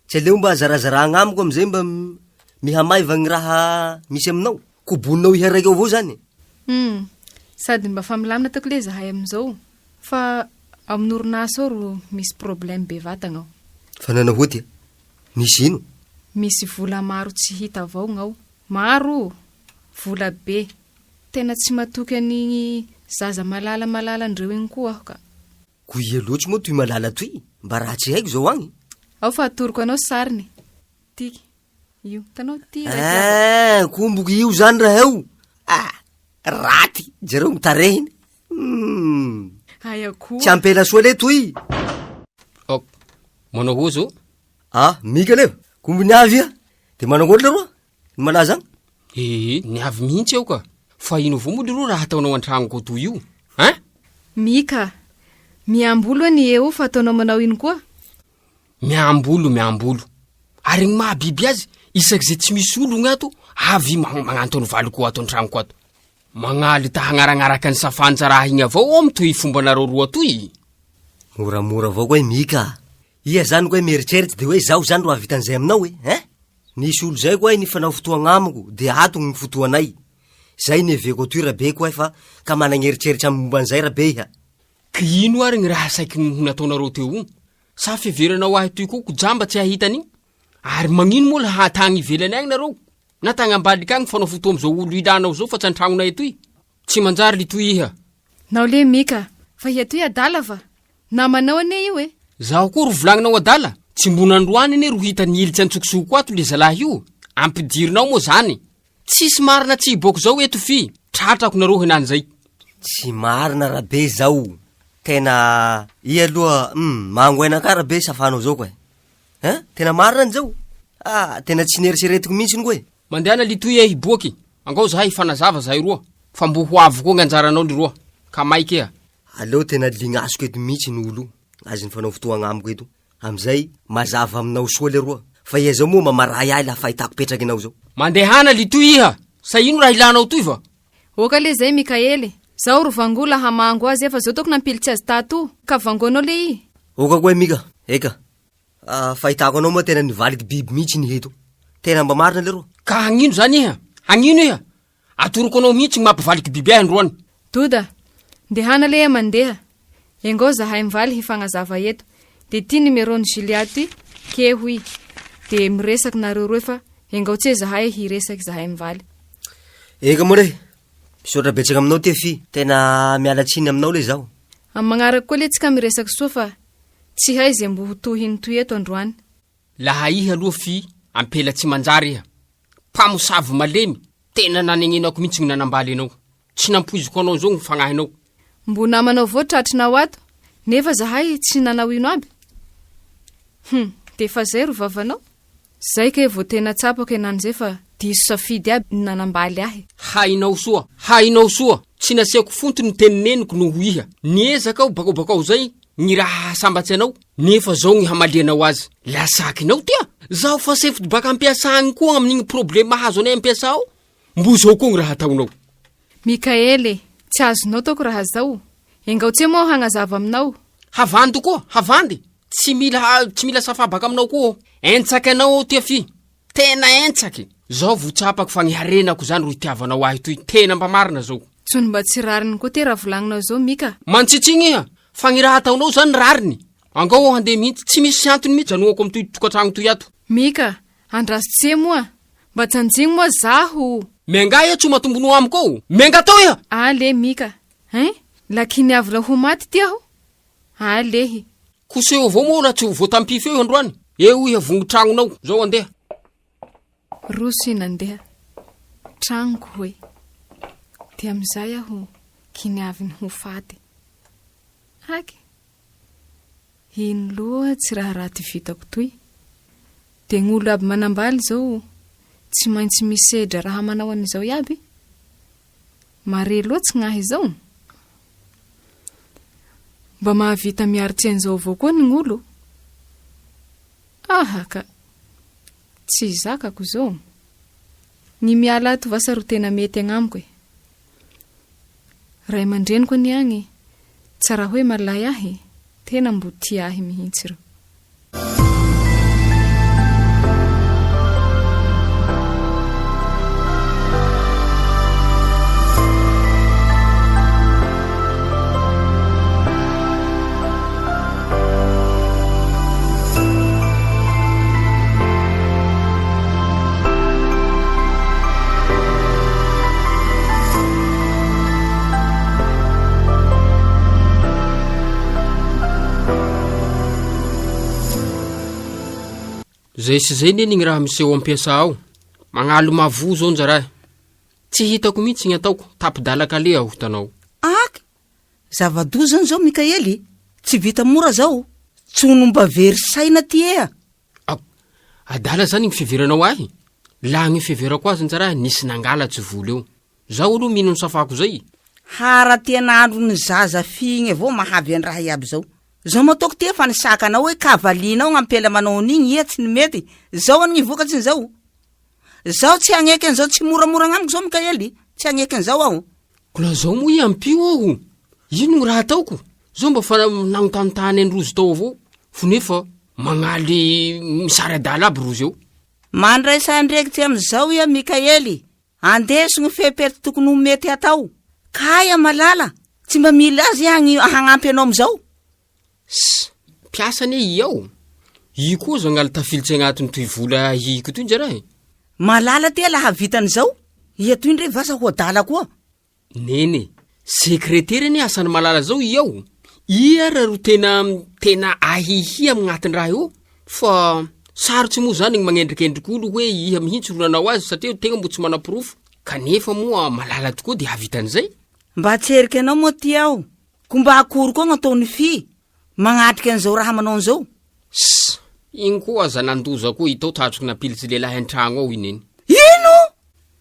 Tsy aleo mba zarazara agnamiko amizay mba mihamaiva gny raha misy aminao? Koboninao iha raiky ao avao zany. Hum, sady mba fa milamina ataoko le zahay amizao fa amin'ny orinasa ao ro misy problème be vatagna ao. Fa nanao ahoa ty? Nisy ino? Misy vola maro tsy hita avao gnao. Maro o! Vola be. Tena tsy matoky an'igny zaza malala malala ndreo igny koa aho ka. Ko ia loatsy moa toy malala toy? Mba raha tsy haiko zao agny. Ao fa atoroko anao sariny. Tiky. Io. Hitanao ty raiky lava. Ah, komboko io zany raha io. Ah, raty. Jereo ny tarehiny. Hmm. Aia koa. Tsy ampela soa le toy. Ok. Manao ahoa zao? Ah, Mika leva. Kombo niavy iha. De manao ahoana leroa? Ny malaza agny? Ee, niavy mihitsy aho ka. Fa ino avao moa leroa raha ataonao an-tragnoko atoy io? Hein? Mika, miamboho aloha ny eo fa ataonao manao ino koa? Miambolo, miambolo. Ary gny maha biby azy, isak'izay tsy misy olo gny ato, avy i magnanto ny valiko ato an-tragnoko ato. Magnaly ta hagnaragnaraka ny safanja raha igny avao aho mitohy fombanareo roa toy. Moramora avao koa i Mika a! Iha zany koa mieritreritry de hoe zaho zany ro hahavita an'izay aminao e, hein? Nisy olo zay koa nifanao fotoagna amiko de ato gny fotoanay. Zay niheveko atoy Rabe koa fa ka managn'eritreritry amin'ny momba an'izay Rabe iha. K'ino ary gny raha saiky ho nataonareo teo io? Sa fiheveranao ahy toy koa ko jamba tsy hahita an'igny? Ary magnino moa laha tagny ivelany agny nareo? Na tagny ambadika agny fanao fotoa amizao olo ilanao zao fa tsy antragnonay atoy? Tsy manjary ly toy iha. Nao le Mika, fa iha toy adala va? Namanao anie io e! Zaho koa ro volagninao adala? Tsy mbo nandroany anie ro hita nilitsy antsokosoko ato le zalahy io, ampidirinao moa zany? Tsisy marina tsy hiboaka zao eto fy, tratrako nareo henany zay. Tsy marina Rabe zao, tena iha aloha hum mangoaina ka Rabe safanao zao koa e! Hein? Tena marina any zao? Ah, tena tsy nieritreretiko mihitsy koa e! Mandehana litoy e hiboaky, angao zahay hifanazava zahay roa, fa mbo ho avy koa gn'anjaranao leroa, ka maika iha. Aleo tena lignasiko eto mihitsy ny olo azy nifanao fotoagna amiko eto, amizay mazava aminao soa leroa, fa iha zao moa mamaray ahy laha fahitako petraky enao zao. Mandehana litoy iha, sa ino raha ilanao toy va? Oka le zay Mikaely, zaho ro vangoa la hamango azy efa zao toko nampilitsy azy tato, ka vangoanao le i. Oka koa Mika, eka. Ah, fahitako anao moa tena nivaliky biby mihitsy ny eto. Tena mba marina leroa. Ka hagnino zany iha? Hagnino iha? Atoroko anao mihitsy ny mampivaliky biby ahy androany. Doda, ndehana leha mandeha. Engao zahay mivaly hifagnazava eto. De ty numéro-n'i Julia ty, keho i. De miresaky nareo roe fa engao tse zahay hiresaky zahay mivaly. Eka moa re, misaotra betsaka aminao Tefy, tena miala tsiny aminao le zaho. Amin'ny magnaraky koa le tsika miresaky soa fa Tsy hay ze mbo ho tohiny toy eto androany. Laha iha aloha fy ampela tsy manjary iha. Mpamosavy malemy, tena nanegnenako mihitsy gny nanambaly anao. Tsy nampoiziko anao zao gny fagnahinao. Mbo namanao avao tratrinao ato, nefa zahay tsy nanao ino aby? Hum, de fa zay ro vavanao? Zay kay vao tena tsapako enany zay fa diso safidy aby ny nanambaly ahy. Hainao soa, hainao soa, tsy nasiako fonto ny tenineniko noho iha. Niezaka aho bakao bakao zay ny raha hahasambatsy anao, nefa zao ny hamalianao azy. Lasakinao tia? Zaho fa sefo baka ampiasa agny koa amin'igny problème mahazo anay ampiasa ao, mbo zao koa ny raha ataonao. Mickaël e, tsy azonao taoko raha zao. Engao tse moa aho hagnazava aminao. Havandy koa, havandy! Tsy mila, tsy mila safa baka aminao koa aho. Entsaky anao aho tia fy. Tena entsaky! Zao vo tsapako fa ny harenako zany ro itiavanao ahy toy. Tena mba marina zao. Tsony mba tsy rariny koa te raha volagninao zao Mika. Mantsitsigny iha, fa ny raha ataonao zany rariny. Angao aho handeha mihitsy, tsy misy antony mihitsy hanohako amin'itoy tokantragno toy ato. Mika, andraso tse moa. Mba janjigno moa zaho. Miangà iha tsy ho matombonoa amiko ao. Miangà tao iha! Ah le Mika, hein? Lakiniavina ho maty ty aho. Alehy. Koseho avao moa raha tsy ho voatampify eo androany. Eo iha vongo tragnonao. Zao andeha. Roso i nandeha. Tragnoko hoe. Dia amin'izay aho kiniaviny ho faty. Haky. Ino loatsy raha raty vitako toy. Dia gn'olo aby manambaly zao tsy maintsy misedra raha manao an'izao iaby? Mare loatsy gnahy zao? Mba mahavita miaritse an'izao avao koa ny gn'olo? Aha ka! Tsy zakako zao. Ny miala ato vasa ro tena mety agnamiko e. Ray aman-dreniko anie agny tsy raha hoe malay ahy, tena mbo tia ahy mihitsy reo. Zay sy zay neny gny raha miseho ampiasa ao. Magnalo mavo zao njarahy. Tsy hitako mihitsy gny ataoko, tapi-dala-kaleha aho hitanao. Aky! Zava-doza zany zao Mikaely, tsy vita mora zao, tsy ho nomba very saina ty ea. Adala zany gny fiheveranao ahy? Laha gny fiheverako azy njarahy nisy nangalatsy vola eo. Zaho aloha mino ny safako zay. Haratian'andron'ny zaza fihigny avao mahavy andraha iaby zao. Zao moa ataoko ty efa nisaka anao hoe ka valianao gn'ampela manao an'igny iha tsy nimety, zao any gny vokatry ny zao. Zaho tsy hagneky an'izao tsy moramora agnamiko zao Mikaely, tsy hagneky an'izao aho. Ko la zao moa iha ampio aho, ino gny raha ataoko? Zao mba fa nagnontanintany an'i Rozy tao avao, fo nefa magnaly misary adala aby Rozy eo. Mandraisa andrekitry am'izao iha Mikaely, andeso gny fepetra tokony ho mety hatao. Kay Malala, tsy mba mila azy iha hagny hagnampy anao am'izao. Ss, mpiasa anie i ao. I koa zagnaly tafilitsy agnatin'ny toy vola ahiko toy njara e. Malala ty laha hahavita an'izao, iha toy ndre vasa ho adala koa. Neny e, sekretera anie asan'i Malala zao i ao. I ara ro tena tena ahiahy amin'agnatin-draha io fa sarotsy moa zany gny magnendrikendriky olo hoe iha mihitsy ro nanao azy satria tegna mbo tsy mana-porofo kanefa moa Malala tokoa de hahavita an'izay. Mba tsy eriky anao moa ty aho Ko mba akory koa gn'ataon'i Fy magnatrika an'izao raha manao an'izao? Ss! Igny koa aza nandoza koa i tao tratriko nampilitsy lehilahy an-tragno ao i neny. Ino?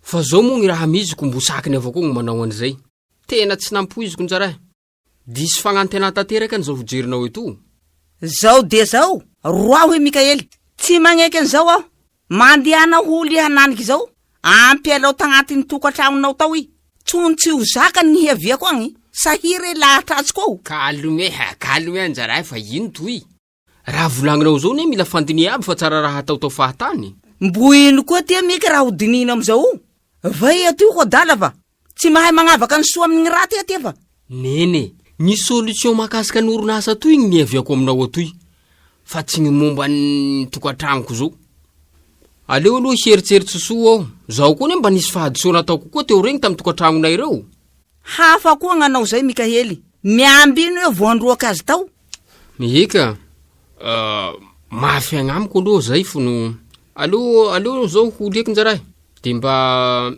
Fa zao moa gny raha misy ko mbo sakiny avao koa gny manao an'izay. Tena tsy nampoiziko njarahy. Diso fagnantenà tanteraka an'izao fijerinao eto. Zao dia zao, roaho i Mikaely. Tsy magneky an'izao aho. Mandehana holy hananiky izao, ampialao tagnatin'ny tokantragnonao tao i. Tsony tsy ho zakany ny hiaviako agny, sahia re lahatratsiko ao. Calme ha, calme anjarahy fa ino toy? Raha volagninao zao ne mila fandiniha aby fa tsara raha ataotao fahatany. Mbo ino koa ty Mika raha ho dinihina amizao o? Vay aty ho adala va? Tsy mahay magnavaka ny soa amin'ny raty aty fa. Nene, ny solution mahakasika ny orinasa toy ny niaviako aminao atoy, fa tsy ny momba ny tokantragnoko zao. Aleo aloha hieritseritsy soa aho, zaho koa anie mba nisy fahadisoana ataoko koa teo regny tamin'ny tokantragnonay reo. Hafa koa gnanao zay Mikahely, miambino eo voandroaka azy tao. Eka, mafy agnamiko aloha zay fno aleo aleo zao holiako njarahy de mba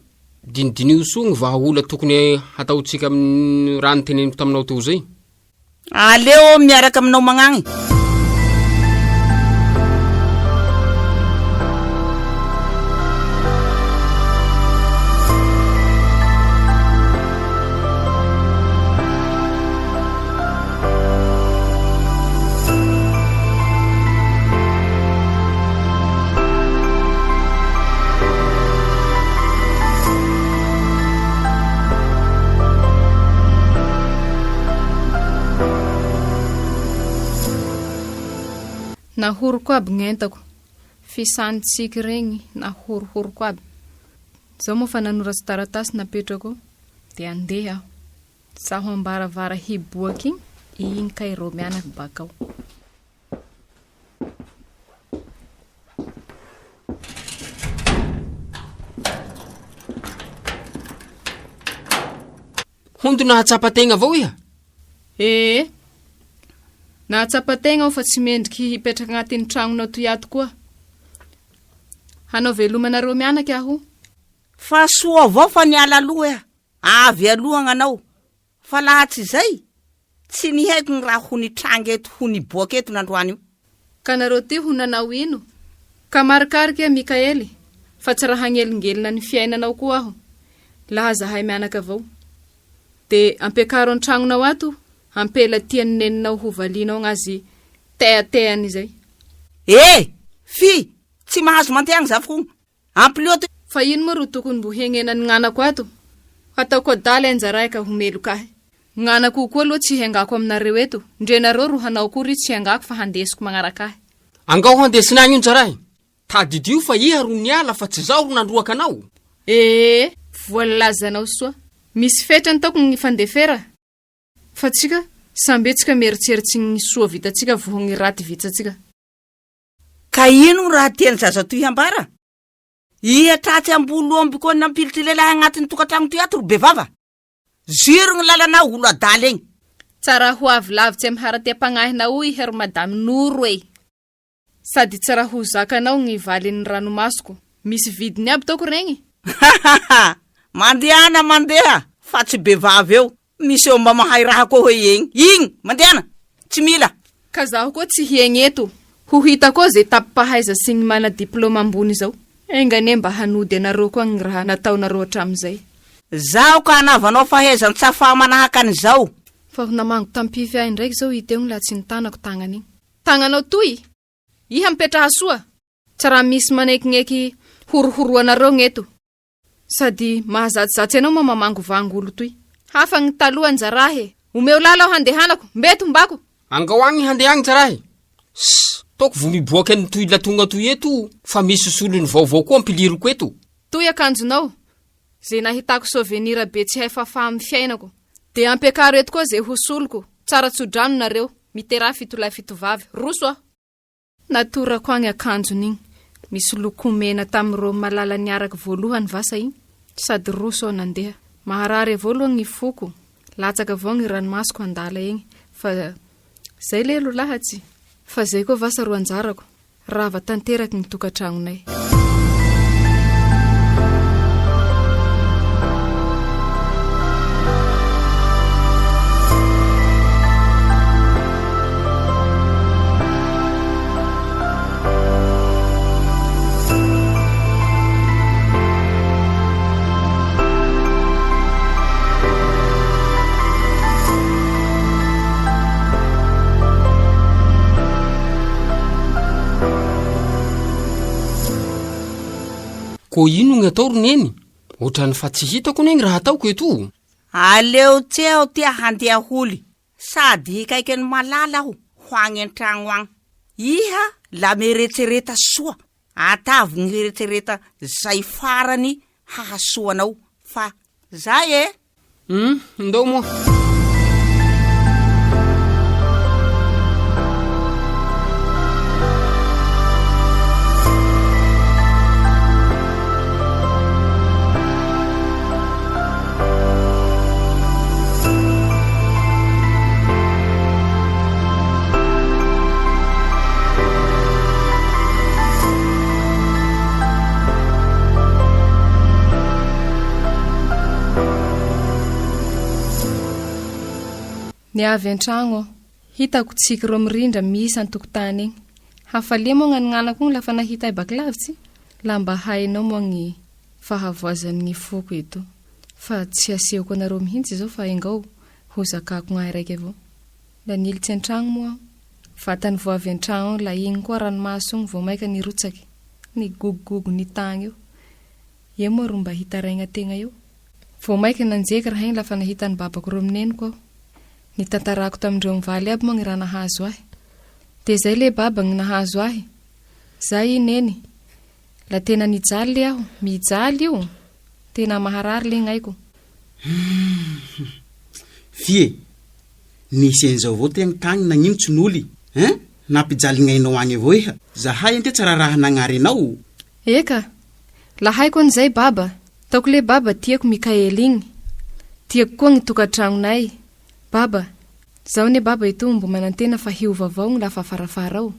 Dinidiniho soa ny vahaola tokony hataontsika amin'ny raha noteneniko taminao teo izay. Aleo miaraka aminao magnagny. Nahoroko aby gn'entako, fisany tsiky regny nahorohoroko aby. Zao moa fa nanoratsy taratasy napetrako eo, de andeha aho. Zaho ambaravara hiboaka igny, igny kay rô mianaky bakao. Hondo nahatsapa tegna avao iha? Ee, nahatsapa tegna aho fa tsy mendriky hipetraka agnatin'ny tragnonao toy ato koa. Hanao veloma anareo mianaky aho. Fa soa avao fa niala aloha iha. Avy aloha gnanao, fa laha tsy zay, tsy nihaiko gny raha ho nitranga eto ho niboaka eto nandroany io. Ka nareo ty ho nanao ino? Ka marikarika Mikaely, fa tsy raha hagnelingelina ny fiainanao koa aho, laha zahay mianaka avao. De ampiakaro an-tragnonao ato ampela tian'ny neninao ho valianao gnazy teateany zay. Eh! Fy! Tsy mahazo mandeha agny zafiko ogny. Ampilio ato. Fa ino moa ro tokony mbo hiagnena ny gnanako ato? Hataoko adala enjarahy ka ho meloka ahy. Gnanako koa aloha tsy hiangako aminareo eto, ndre nareo ro hanao akory io tsy hiangako fa handesiko magnaraka ahy. Angao handesina agny io njarahy. Tadidio fa iha ro niala fa tsy zaho ro nandroaka anao. Ee, voalazanao soa. Misy fetrany taoko gny fandefera fa tsika sambe tsika mieritseritsy gny soa vitatsika voho gny raty vitsatsika. Ka ino raha tian'ny zaza toy hambara? Iha tratsy am-boaloham-by koa nampilitry lehilahy agnatin'ny tokantragno toy ato ry bevava. Ziro ny lalanao olo adala igny. Tsara ho avy lavitsy amy haratiam-pagnahinao iha ry madame Noro e! Sady tsara ho zakanao gny valin'ny ranomasoko. Misy vidiny aby taoko regny? Hahaha! Mandehana mandeha fa tsy bevava eo. Miseho mba mahay raha koa hoe egny. Igny! Mandehana! Tsy mila! Ka zaho koa tsy hiegny eto. Ho hita koa ze tapi-pahaiza sy gny mana diploma ambony zao. Enga anie mba hanody anareo koa gny raha nataonareo hatramizay. Zaho ka hanavanao fahaizan-tsafa manahaka an'izao. Fa ho namango tampify ahy indraiky zao i teo igny laha tsy nitanako tagnany igny. Tagnanao toy! Iha mipetraha soa! Tsy raha misy manekigneky horohoroanareo gneto. Sady mahazatsizatsy anao moa mamangovango olo toy. Hafa gny taloha njaraha e! Omeo lala aho handehanako, mbeto mbako! Angao agny handeha agny tsaraha e! Ss! Taoko vo miboaky an'itoy latonga toy eto fa misy solony vaovao koa ampiliriko eto. Toy akanjonao, ze nahitako souvenir be tsy hay fafa amin'ny fiainako. De ampiakaro eto koa ze ho soloko, tsara tso-drano nareo, miteraha fitolahy fitovavy. Roso aho! Natorako agny akanjony igny, misy loko mena tamin'ireo malala niaraky voalohany vasa igny, sady roso aho nandeha. Maharary avao aloha gny foko, latsaka avao gny ranomasoko handala egny, fa zay lelo lahatsy, fa zay koa vasa ro anjarako. Rava tanteraky ny tokantragnonay. Ko ino gny atao ry neny? Ohatran'ny fa tsy hitako anie gny raha ataoko eto o! Aleo tse aho tia handeha holy sady hikaiky an'i Malala aho ho agny an-tragno agny. Iha la mieretsereta soa, atavy gny hieretsereta zay farany hahasoa anao fa zay e! Hum, ndao moa. Niavy an-tragno aho. Hitako tsiky reo mirindra miisa an-tokotany egny. Hafalia moa gnanignanako igny lafa nahita ahy baky lavitsy. La mba hainao moa gny fahavoazan'ny foko eto. Fa tsy asehoko anareo mihitsy izao fa engao ho zakako gnahy raiky avao. La nilitsy an-tragno moa aho. Vatany vao avy an-tragno ao la igny koa ranomaso igny vao maika nirotsaky. Nigogogogo nitagny eo. Eo moa ro mba hitaraigna tegna eo. Vao maika nanjeky raha igny lafa nahita ny babako reo mineniko aho. Nitantarako tamindreo mivaly aby moa gny raha nahazo ahy. De zay le baba gny nahazo ahy. Zay i neny. La tena nijaly le aho. Mijaly io. Tena maharary le gnaiko. Humm. Fie, nisy an'izao avao tegna tagny nagnino tsy noly hein? Nampijaly gn'ainao agny avao iha. Zahay anie tsy raraha nagnary anao. Eka, la haiko an'izay baba. Taoko le baba tiako Mickaël igny. Tiako koa gny tokantragnonay. Baba, zaho anie baba etoa mbo manantena fa hiova avao gny lafa afarafara ao.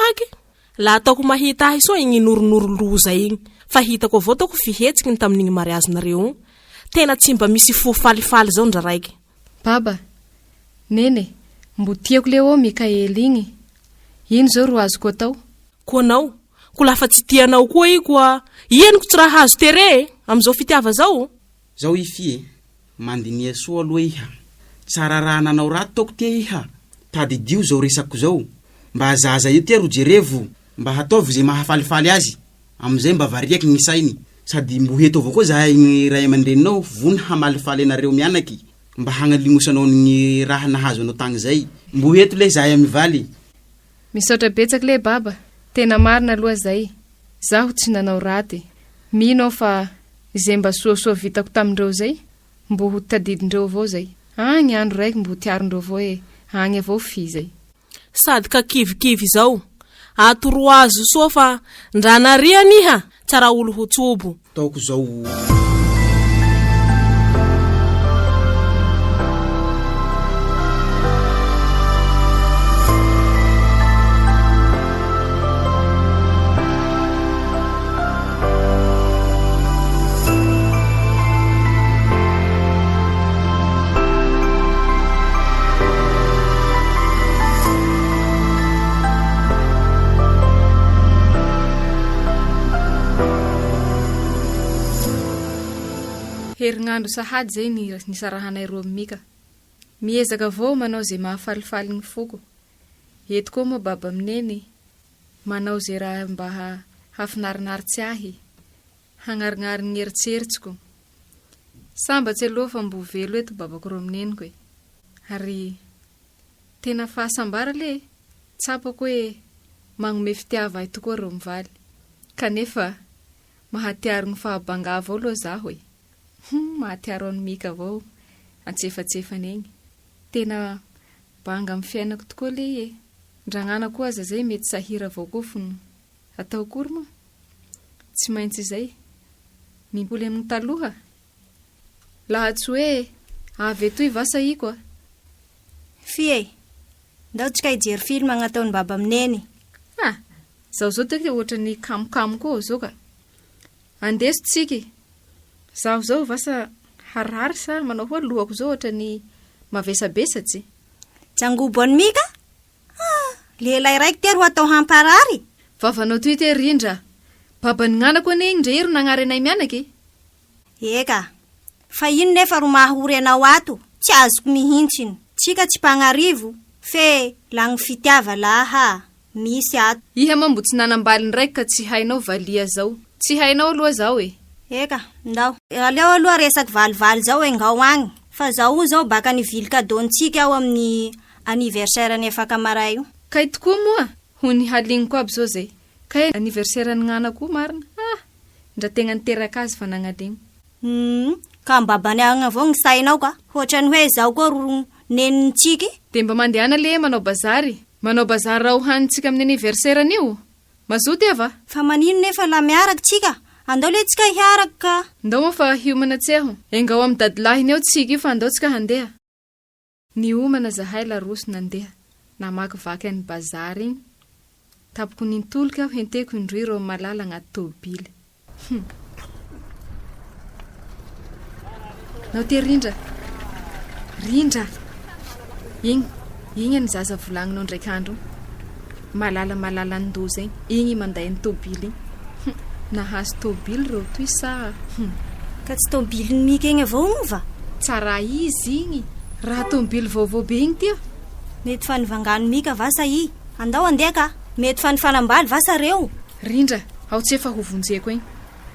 Aky, la ataoko mahita ahy soa igny noronoro loza igny fa hitako avao taoko fihetsiky ny tamin'igny mariazinareo igny. Tena tsy mba misy fo falifaly zao ndra raiky. Baba, Nene, mbo tiako le ô Mickaël igny. Ino zao ro azoko atao? Koa anao, ko lafa tsy tianao koa i koa ianiko tsy raha azo tere e, amizao fitiava zao. Zao i fy e, mandiniha soa aloha iha. Tsara raha nanao raty taoko tia iha, tadidio zao resako zao, mba zaza io tia ro jerevo, mba hataovy ze mahafalifaly azy, amizay mba variaky gny sainy, sady mbo heto avao koa zahay gny ray aman-dreninao vono hamalifaly anareo mianaky, mba hagnalignosanao gny raha nahazo anao tagny zay, mbo heto le zahay mivaly. Misaotra betsak le baba, tena marina aloha zay, zaho tsy nanao raty, mino aho fa izay mba soasoa vitako tamindreo zay mbo ho tadidindreo avao zay, agny andro raiky mbo ho tiarindreo avao e, agny avao fy zay. Sady ka kivikivy izao. Atoroazo soa fa ndra nariany iha tsara olo ho tsobo. Taoko zao o. Herignandro sahady zay ny nisarahanay roa amin'i Mika. Miezaka avao manao ze mahafalifaly ny foko. Eto koa moa baba amin'i neny manao ze raha mba hafinarinaritse ahy, hagnarignary ny eritseritsiko. Sambatsy aloha fa mbo velo eto babako ro amin'i neniko e. Ary tena fahasambara le e! Tsapako hoe magnome fitiava ahy tokoa reo mivaly. Kanefa mahatiaro ny fahabanga avao aloha zaho e. Hum, mahatiaro an'i Mika avao antsefatsefany egny. Tena banga amin'ny fiainako tokoa lehy e. Ndragnana koa aza zay mety sahira avao koa fony atao akory moa? Tsy maintsy izay. Mimpoly amin'ny taloha. Laha tsy hoe avy etoy va sahiko a. Fy e! Ndao tsika hijery film agnataon'i baba amin'i neny. Ah! Zao zao toky ohatran'ny kamokamo koa zao ka. Andeso tsiky. Zaho zao vasa harary sa manao hoa lohako zao ohatran'ny mavesabesatse. Jangobo an'i Mika? Ah! Lehilahy raiky te ro atao hamparary? Vavanao toy te Rindra. Baban'ny gnanako anie igny ndre i ro nagnary anay mianaka e. Eka. Fa ino nefa ro maha ory anao ato? Tsy azoko mihintsiny. Tsika tsy mpagnarivo, fe lagny fitiava laha misy ato. Iha moa mbo tsy nanambaly ndraiky ka tsy hainao valia zao. Tsy hainao aloha zao e. Eka, ndao. Aleo aloha resaky valivaly zao engao agny. Fa zao o zao baka nivily cadeau-ntsika aho amin'ny anniversaire-ny afaka maray io. Kay tokoa moa, ho nihaligniko aby zao zay. Kay anniversaire-ny gnanako io marina. Ah! Ndra tegna niteraka azy fa nagnaligno. Humm, ka mba baniahagna avao gny sainao ka. Hoatrany hoe zaho koa ro nenintsiky. De mba mandehana le manao bazary. Manao bazary raha ho hanintsika amin'ny anniversaire anio? Mazoto eva? Fa manino nefa la miaraky tsika? Andao le tsika hiaraky ka. Ndao moa fa hiomana tsy aho. Engao amin'ny dadilahiny ao tsika io fa andao tsika handeha. Niomana zahay la roso nandeha namakivaky an'i bazary igny. Tapoko nintolika aho henteko indroy reo malala agnaty tôbily. Hum. Nao te Rindra. Rindra. Igny, igny ny zaza volagninao ndraiky andro igny. Malala malalan-doza igny. Igny manday ny tôbily igny. Hum. Nahazo tôbily reo toy sa hum. Ka tsy tôbilin'i Mika igny avao moa va? Tsara izy igny. Raha tôbily vaovao be igny tia. Mety fa nivangan'i Mika va sa i? Andao andeha ka. Mety fa nifanambaly va sa reo? Rindra, ao tsy efa ho vonjeko egny.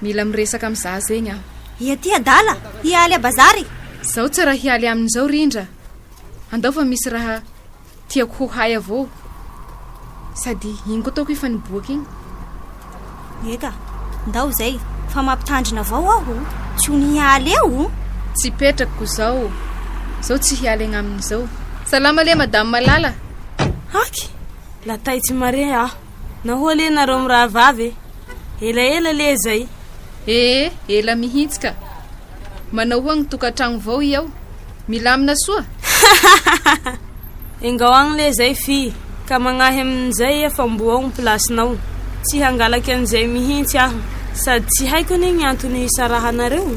Mila miresaka amy zaza egny aho. Ia ty adala? Hialy a bazary? Zao tsy raha hialy aminy zao Rindra. Andao fa misy raha tiako ho hay avao. Sady igny koa ataoko efa niboaka igny. Eka, ndao zay, fa mampitandrina avao aho, tsy ho nihialy eo. Tsy petrakiko zao, zao tsy hialy egny aminy zao. Salama le madame Malala. Haky, la taitsy mare aho. Nahoa le nareo mirahavavy e? Elaela le zay. Ee, ela mihitsy ka. Manao hoa gny tokantragno vao i ao? Milamina soa? Engao agny le zay fy, ka magnahy amin'izay iha fa mbo ao gny place-nao. Tsy hangalaky an'izay mihitsy aho. Sady tsy haiko anie gny antony hisarahanareo.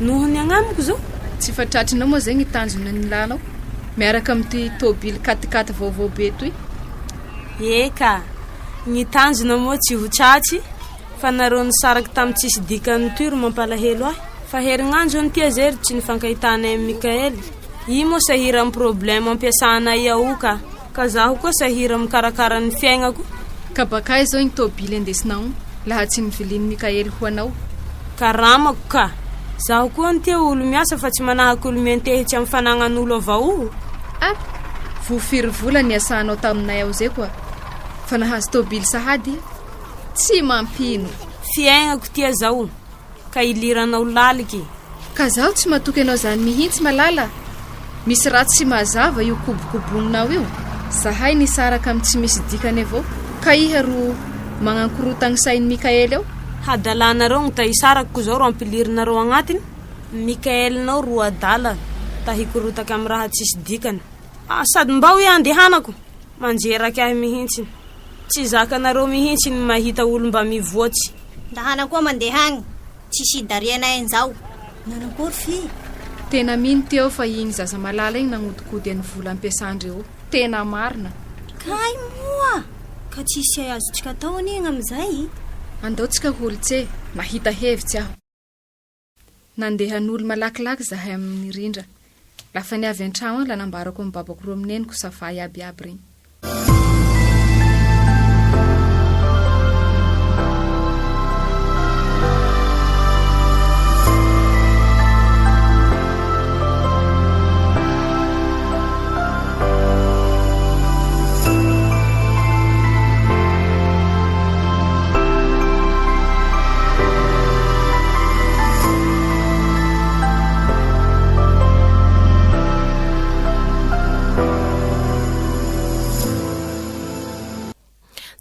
Noho ny agnamiko zao? Tsy fa tratrinao moa zay gny tanjona nilanao miaraka amin'ity tôbily katikaty vaovao be toy? Eka, gny tanjona moa tsy ho tratry fa nareo nisaraky tamy tsisy dikany toy ro mampalahelo ahy. Fa herignandro zao nitia zay ry tsy nifankahitanay amy Mickaël. I moa sahira amy problème ampiasanay ao ka. Ka zaho koa sahira mikarakara ny fiaignako. Ka bakaiza zao igny tôbily andesinao laha tsy nivilian'i Mickaël ho anao? Karamako ka. Zaho koa nitia olo miasa fa tsy manahaky olo miantehitsy amy fanagnan'olo avao. Ah! Voa firy vola niasanao taminay ao zay koa fa nahazo tôbily sahady iha? Tsy mampino. Fiaignako tia zao ka iliranao laliky. Ka zaho tsy matoky anao zany mihitsy Malala. Misy raha tsy mazava io kobokoboninao io. Zahay nisaraka amy tsy misy dikany avao ka iha ro magnankorontagny sain'i Mickaël ao. Hadalanareo gny ta hisaraka ko zao ro ampilirinareo agnatiny. Mickaël-nao ro adala ta hikorotaky amy raha tsisy dikany. Ah, sady mbao iha andehanako. Manjeraky ahy mihitsy. Tsy zakanareo mihitsy ny mahita olo mba mivoatsy. Ndahana koa mandeha agny. Tsisy idarianay an'izao. Nanakory fy? Tena mino ty aho fa igny zaza malala igny nagnodikody an'ny vola ampiasandreo. Tena marina. Kay moa! Ka tsisy azontsika atao anie igny amin'izay. Andao tsika holitse, mahita hevitsy aho. Nandeha nolo malakilaky zahay amin'ny rindra. Lafa niavy an-tragno agny la nambarako amy babako ro amy neniko safà iaby iaby regny.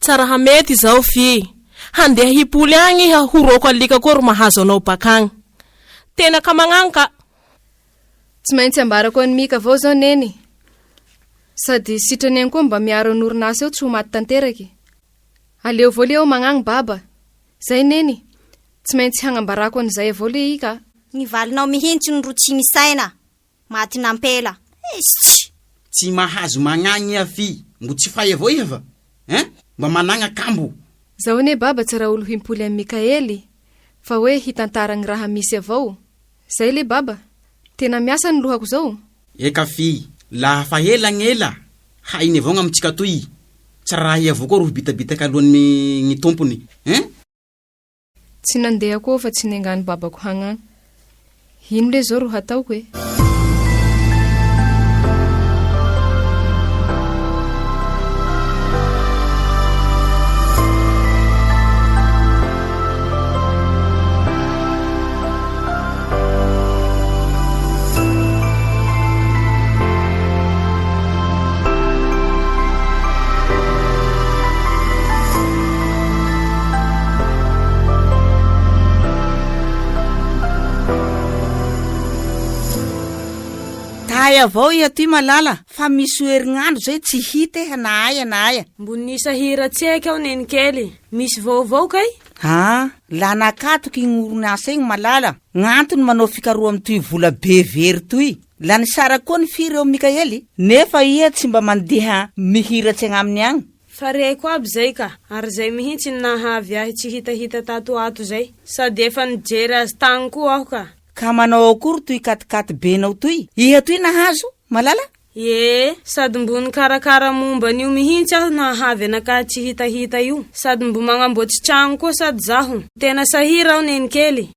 Tsara hamety izao fy. Handeha hipoly agny iha horoko alika koa ro mahazo anao bakagny. Tena ka magnagny ka. Tsy maintsy ambarako an'i Mika avao zao neny. Sady sitrany ihany koa mba miaro an'i orinasa eo tsy ho maty tanteraky. Aleo avao le aho magnagny baba. Zay neny. Tsy maintsy hagnambarako an'izay avao le i ka. Ny valinao mihintsy no tsy misaina. Matin'ampela. Eish! Tsy mahazo magnagny iha fy, mbo tsy fay avao iha va? Hein? Mba managna kambo. Zao anie baba tsy raha olo himpoly amin'i Mikaely fa hoe hitantara gny raha misy avao. Zay le baba. Tena miasa ny lohako zao. Eka fy, laha fa ela gny ela, hainy avao gn'amitsika toy, tsy raha iha avao koa ro hibitabitaka alohan'ny gny tompony. Hein? Tsy nandeha koa fa tsy nengany babako hagnagny. Ino le zao ro hataoko e? Tay avao iha toy malala fa misy herignandro zay tsy hita iha na aia na aia. Mbo nisahira tseky aho nenikely. Misy vaovao kay? Aa la nakatoky igny orinasa igny malala, gn'antony manao fikaroha am'toy vola be very toy. La nisaraka koa ny firy eo Mikaely, nefa iha tsy mba mandeha mihiratsy agnaminy agny. Fa reko aby zay ka, ary zay mihitsy ny nahavy ahy tsy hitahita tato ato zay, sady efa nijery azy tagny koa aho ka. Ka manao akory toy katikaty benao toy? Iha toy nahazo, malala? Ie, sady mbo nikarakara momba an'io mihitsy aho nahavy anakahy tsy hitahita io, sady mbo magnamboatsy tragno koa sady zaho. Tena sahira aho nenikely.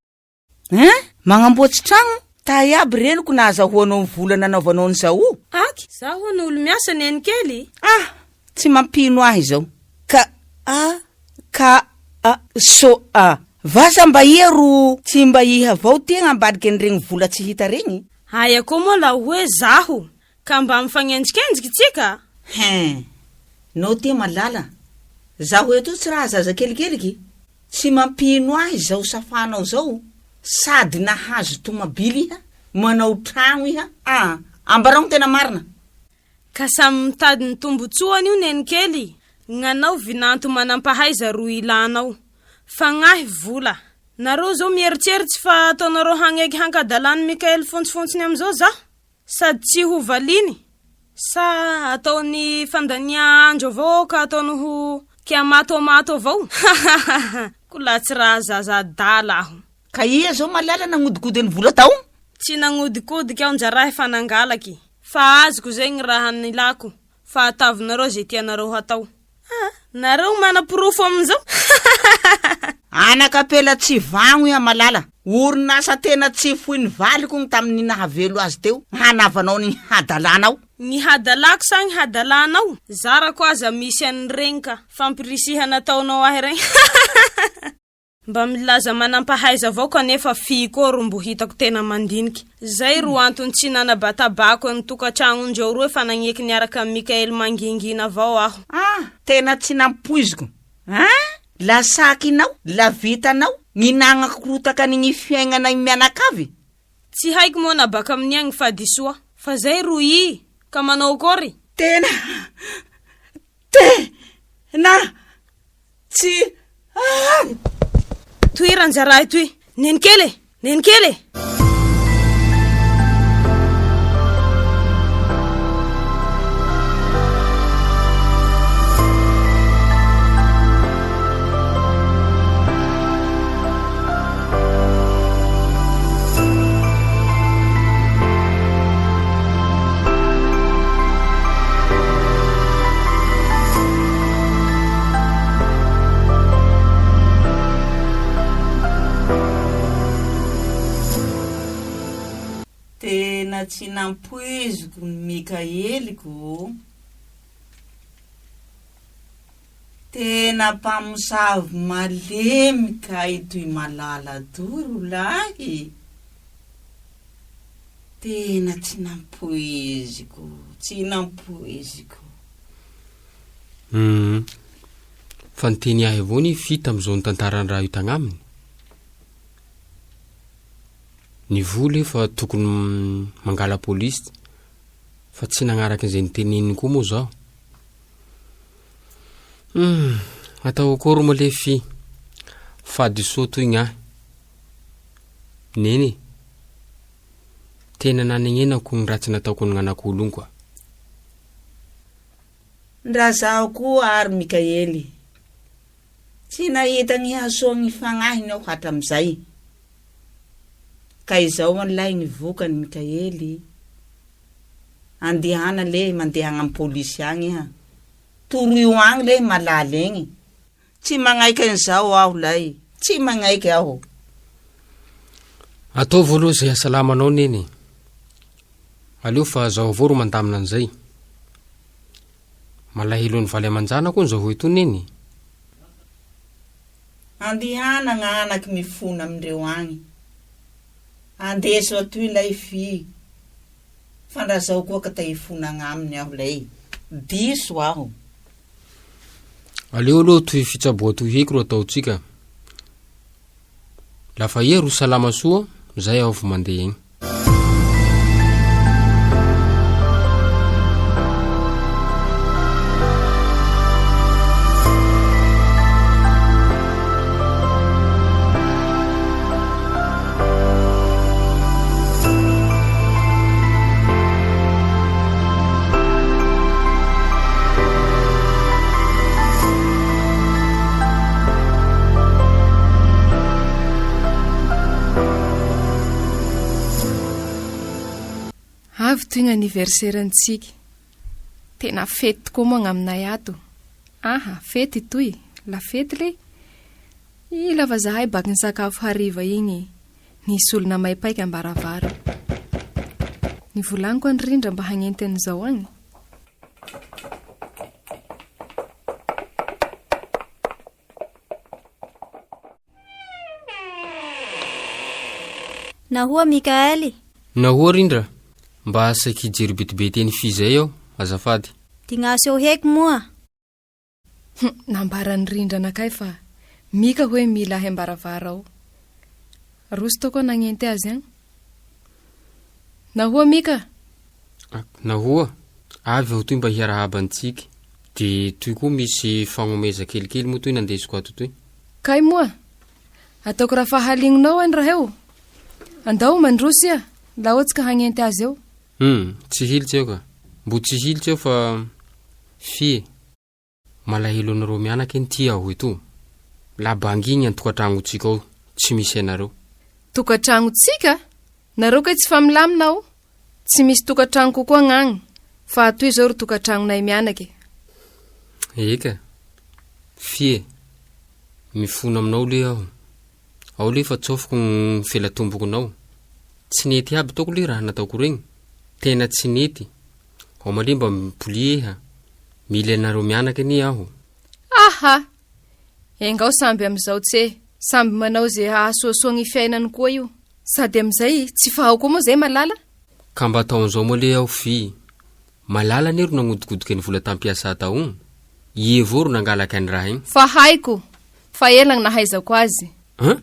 Hein? Magnamboatsy tragno? Tay aby reniko nahazahoanao ny vola nanaovanao an'izao. Aky, zaho hono olo miasa nenikely. Ah! Tsy mampino ahy izao. Ka a ka a so a. Vasa mba iha ro tsy mba iha avao ty agnambadiky an'iregny vola tsy hita regny? Aia koa moa la hoe zaho ka mba mifagnenjikenjiky tsika? Hein! Nao ty malala, zaho eto tsy raha zaza kelikeliky, tsy mampino ahy izao safanao zao, sady nahazo tomabily iha, manao tragno iha, ah! Ambarao ny tena marina. Ka samy mitady ny tombotsoany io nenikely, gnanao vinanto manampahaiza ro ilanao, fa gnahy vola. Nareo zao mieritseritsy fa ataonareo hagneky hankadalan'i Mickaël fontsifontsiny amizao zaho? Sady tsy ho valiany? Sa ataony fandania andro avao aho ka ataony ho kiamatomato avao? Hahahaha! Ko la tsy raha zaza adala aho. Ka iha zao malala nagnodikodiny vola tao? Tsy nagnodikodiky aho njarahy fa nangalaky. Fa azoko zay gny raha nilako fa atavinareo ze tianareo hatao. Ah, nareo manaporofo amin'izao? Anak'ampela tsy vagno iha malala, orinasa tena tsy foin'ny valiko gny tamin'ny nahavelo azy teo hanavanao ny hadalanao. Ny hadalako sa ny hadalanao? Zarako aza misy an'iregny ka, fampirisihana ataonao ahy regny. Mba milaza manampahaiza avao kanefa fy koa ro mbo hitako tena mandiniky. Zay ro antony tsy nanabatabako ny tokantragnondreo roe fa nagneky niaraka am Mickaël mangingina avao aho. Ah! Tena tsy nampoiziko hein! La sakinao, la vitanao ny nagnakorotaka ny ny fiaignanay mianakavy. Tsy haiko moa na baka aminia gny fahadisoa fa zay ro i ka manao akory? Tena! Tena! Tsy ah! Toy ranjarahy toy. Nenikely e! Nenikely e! Tena tsy nampoiziko ny Mikaeliko ô! Tena mpamosavy malemy kay toy Malala toy ro lahy! Tena tsy nampoiziko, tsy nampoiziko. Humm. Fa niteny ahy avao anie fy tamzao nitantarany raha io tagnaminy. Ny vola efa tokony mangala polisy fa tsy nagnaraka izay niteneniny koa moa zaho. Humm. Atao akory moa le fy. Fahadisoa toy gnahy. Neny e. Tena nanegnenako ny ratsy nataoko ny gnanak'olo igny koa. Ndra zaho koa ary Mikaely, tsy nahita gny hasoa gny fagnahiny aho hatramizay. Ka izao an'lahy gny vokany Mikaely, andehana lehy mandeha agny amy polisy agny iha, toroio agny lehy Malala igny, Tsy magnaiky an'izao aho lay, tsy magnaiky aho. Ataovy aloha izay hasalama anao neny e. Aleo fa zaho avao ro mandamina an'izay. Malahelo ny valy aman-janako hono zaho etoa neny e. Andehana gn'anaky mifona amindreo agny. Andeso atoy lay fy, fa ndra zaho koa ka ta hifona agnaminy aho lay. Diso aho. Aleo aloha toy fitsaboa toy heky ro ataontsika. Lafa iha ro salama soa, zay aho vao mandeha egny. Avy toy ny anniversaire-ntsika. Tena fety tokoa moa agnaminay ato. Aha, fety itoy, la fety le. Ila fa zahay baky nisakafo hariva igny. Nisy olona maipaika am-baravara. Nivolagniko an'i Rindra mba hagnenty an'izao agny. Nahoa Mickaël? Nahoa Rindra? Mba saiky hijery betibety an'i Fy zay aho, azafady. Dignaso eo heky moa. Hum, nambaran'i Rindra anakay fa Mika hoe mila ahy am-baravara ao. Roso tao koa nagnenty azy agny. Nahoa Mika? Nahoa? Avy aho toy mba hiarahaba antsika. De toy koa misy fagnomeza kelikely moa toy nandesiko ato toy. Kay moa? Ataoko raha fa halignonao any raha eo. Andao mandroso iha, laha ohatsy ka hagnenty azy eo. Hum, tsy hilitsy eo ka. Mbo tsy hilitsy eo fa fie. Malahelo anareo mianaka eny ty aho eto. La bangigny an-tokantragnotsika ao tsy misy anareo. Tokantragnotsika? Nareo kay tsy fa milamina ao? Tsy misy tokantragno kokoa agnagny fa atoy zao ry tokantragnonay mianaka e. Eka. Fie. Mifona aminao le aho. Ao le fa tsofiko gny felatombokonao. Tsy nety aby taoko le raha nataoko regny. Tena tsy nety. Ao male mba mipolie iha. Mila anareo mianaka anie aho. Aha! Engao samby amizao tse. Samby manao ze hahasoasoa gny fiainany koa io. Sady amizay tsy fa ao koa moa zay Malala. Ka mba atao an'izao moa le aho fy. Malala anie ro nagnodikodiky ny vola tampiasa tao igny. Ie avao ro nangalaky any raha igny. Fa haiko! Fa ela gny nahaizako azy. Hein?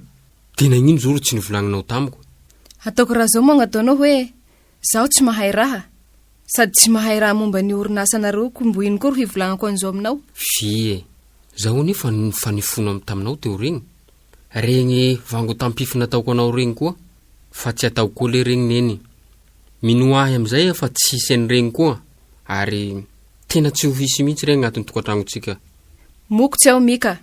De nagnino zao ro tsy novolagninao tamiko? Ataoko raha zao moa gn'ataonao hoe zaho tsy mahay raha. Sady tsy mahay raha momba ny orinasanareo ko mbo ino koa ro hivolagnako an'izao aminao? Fie, zaho anie fa fa nifono taminao teo regny. Regny vangotampify nataoko anao regny koa fa tsy ataoko koa le regny neny. Minoa ahy amizay fa tsy hisy an'iregny koa ary tena tsy ho hisy mihitsy regny agnatin'ny tokantragnontsika. Mokotsy aho Mika.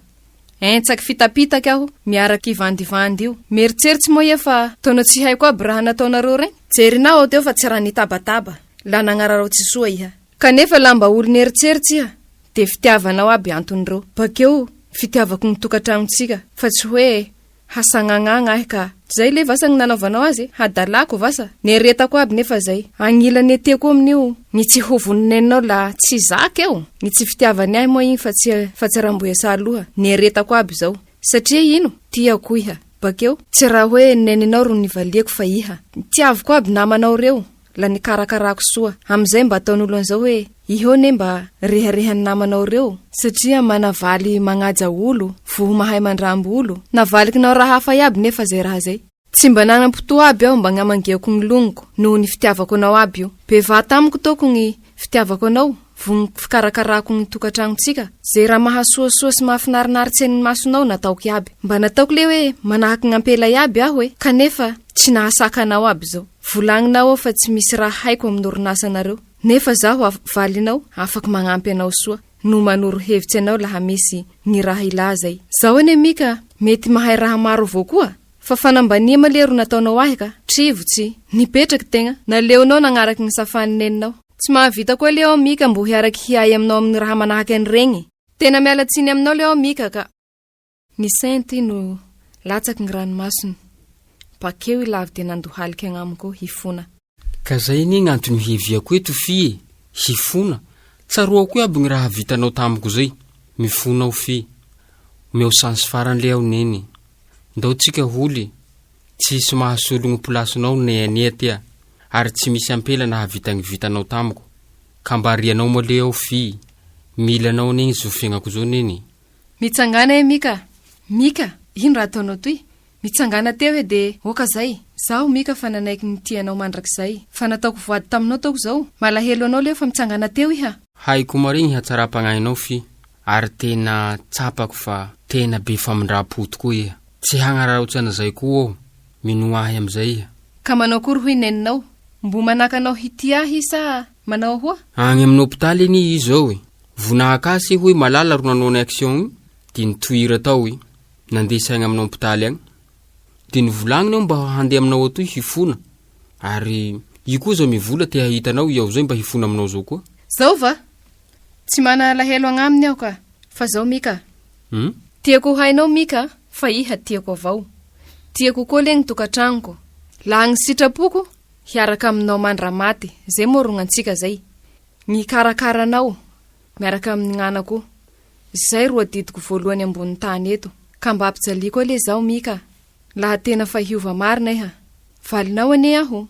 Entsaky fitapitaky aho miaraky hivandivandy io. Mieritseritsy moa iha fa taona tsy haiko aby raha nataonareo regny? Jerinao aho teo fa tsy raha nitabataba la nagnararaotsy soa iha. Kanefa la mba olo nieritseritsy iha de fitiavanao aby anton'ireo. Bakeo fitiavako ny tokantragnontsika fa tsy hoe. Hasagnagna ahy ka. Zay le vasa gny nanaovanao azy e? Hadalako vasa? Nieretako aby nefa zay. Agnilany aty koa amin'io, ny tsy ho vononeninao la tsy zaka eo. Ny tsy fitiavany ahy moa igny fa tsy fa tsy ramboiasa aloha. Nieretako aby zao. Satria ino? Tiako iha. Bakeo, tsy raha hoe neninao ro nivaliako fa iha. Tiaviko aby namanao reo. La nikarakarako soa. Amizay mba ataon'olo an'izao hoe, iheo ne mba reharehan'ny namanao reo, satria manavaly magnaja olo, voho mahay mandramby olo. Navalikinao raha hafa iaby nefa zay raha zay. Tsy mba nanam-potoa aby aho mba gnamangiako gny longoko, noho ny fitiavako anao aby io. Bevata amiko taoko gny fitiavako anao, voho gny fikarakarako gny tokantragnontsika. Ze raha mahasoasoa sy mahafinarinaritse ny masonao nataoko iaby. Mba nataoko le hoe manahaky gn'ampela iaby aho e, kanefa tsy nahasaka anao aby zao. Volagninao aho fa tsy misy raha haiko amin'ny orinasanareo, nefa zaho valinao afaky magnampy anao soa no manoro hevitsy anao laha misy ny raha ilà zay. Zaho anie Mika mety mahay raha maro avao koa fa fanambania ma le ro nataonao ahy ka, trivotsy, nipetraky tegna, naleonao nagnaraky ny safan'ny neninao. Tsy mahavita koa le aho Mika mbo hiaraky hiay aminao amin'ny raha manahaky an'iregny. Tena miala tsiny aminao le aho Mika ka. Nisento i no latsaky ny ranomasony. Bakeo i Lavo dia nandohalika agnamiko hifona. Ka zay anie gn'antony hiaviako eto fy e, hifona, tsaroako iaby gny raha vitanao tamiko zay, mifona aho fy, omeo chance farany le aho neny, ndao tsika holy, tsisy mahasolo gny polasinao neanea tia, ary tsy misy ampela nahavita gny vitanao tamiko, ka mba arianao moa le aho fy, mila anao anie gny zo fiaignako zao neny. Mitsangàna eh Mika! Mika, ino raha ataonao toy? Mitsangàna teo eh de oka zay! Zaho Mika fa nanaiky nitia anao mandrakizay. Fa nataoko voady taminao taoko zao. Malahelo anao leo fa mitsangàna teo iha. Haiko marigny hatsaram-pagnahinao fy, ary tena tsapako fa tena be famindram-po tokoa iha. Tsy hagnararaotse an'izay koa aho, minoa ahy amizay iha. Ka manao akory hoy neninao? Mbo manaka anao hitia ahy sa manao ahoa? Agny amin'ny hopitaly anie izy zao e. Vonahakasy hoy Malala ro nanao ny action igny de nitohira tao i, nandeha saigna amin'ny hopitaly agny. De nivolagniny aho mba handeha aminao atoy hifona, ary i koa zao mivola te hahita anao i ao zay mba hifona aminao zao koa. Zao va? Tsy mana alahelo agnaminy aho ka, fa zao Mika a. Hum? Tiako ho hainao Mika fa iha tiako avao. Tiako koa le gny tokantragnoko. Laha gny sitrapoko, hiaraka aminao mandramaty, zay moa rognantsika zay. Mikarakara anao, miaraka amin'ny gnanako. Zay ro adidiko voalohany ambony tany eto. Ka mba ampijaliako anie zaho Mika a! Laha tena fa hiova marina iha. Valinao anie aho.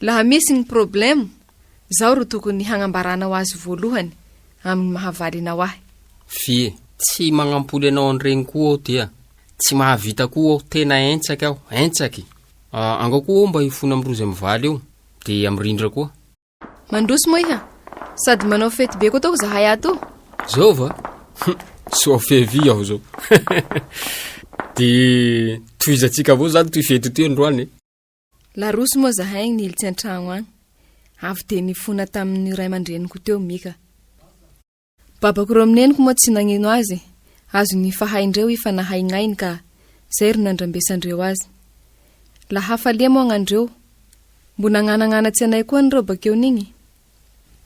Laha misy gny problème, zaho ro tokony hagnambaranao azy voalohany amin'ny maha valinao ahy. Fie, tsy magnampoly anao an'iregny koa aho ty a! Tsy mahavita koa aho, tena entsaky aho, entsaky! Angao koa aho mba hifona amin'ny rozy mivaly eo, de amin'ny rindra koa. Mandroso moa iha? Sady manao fety be koa taoko zahay ato. Zao va? Soa fevy aho zao. De tohizantsika avao zany toy fety toy androany e. Laroso moa zahay nilitsy an-tragno agny. Avy de nifona tamin'ny ray aman-dreniko teo Mika. Babako ro amineniko moa tsy nagnino azy, azony fahaindreo i fa nahay gnainy ka zay ro nandrambesandreo azy. La hafalia moa gnandreo, mbo nagnanagnanatsy anay koa anreo bakeo nigny.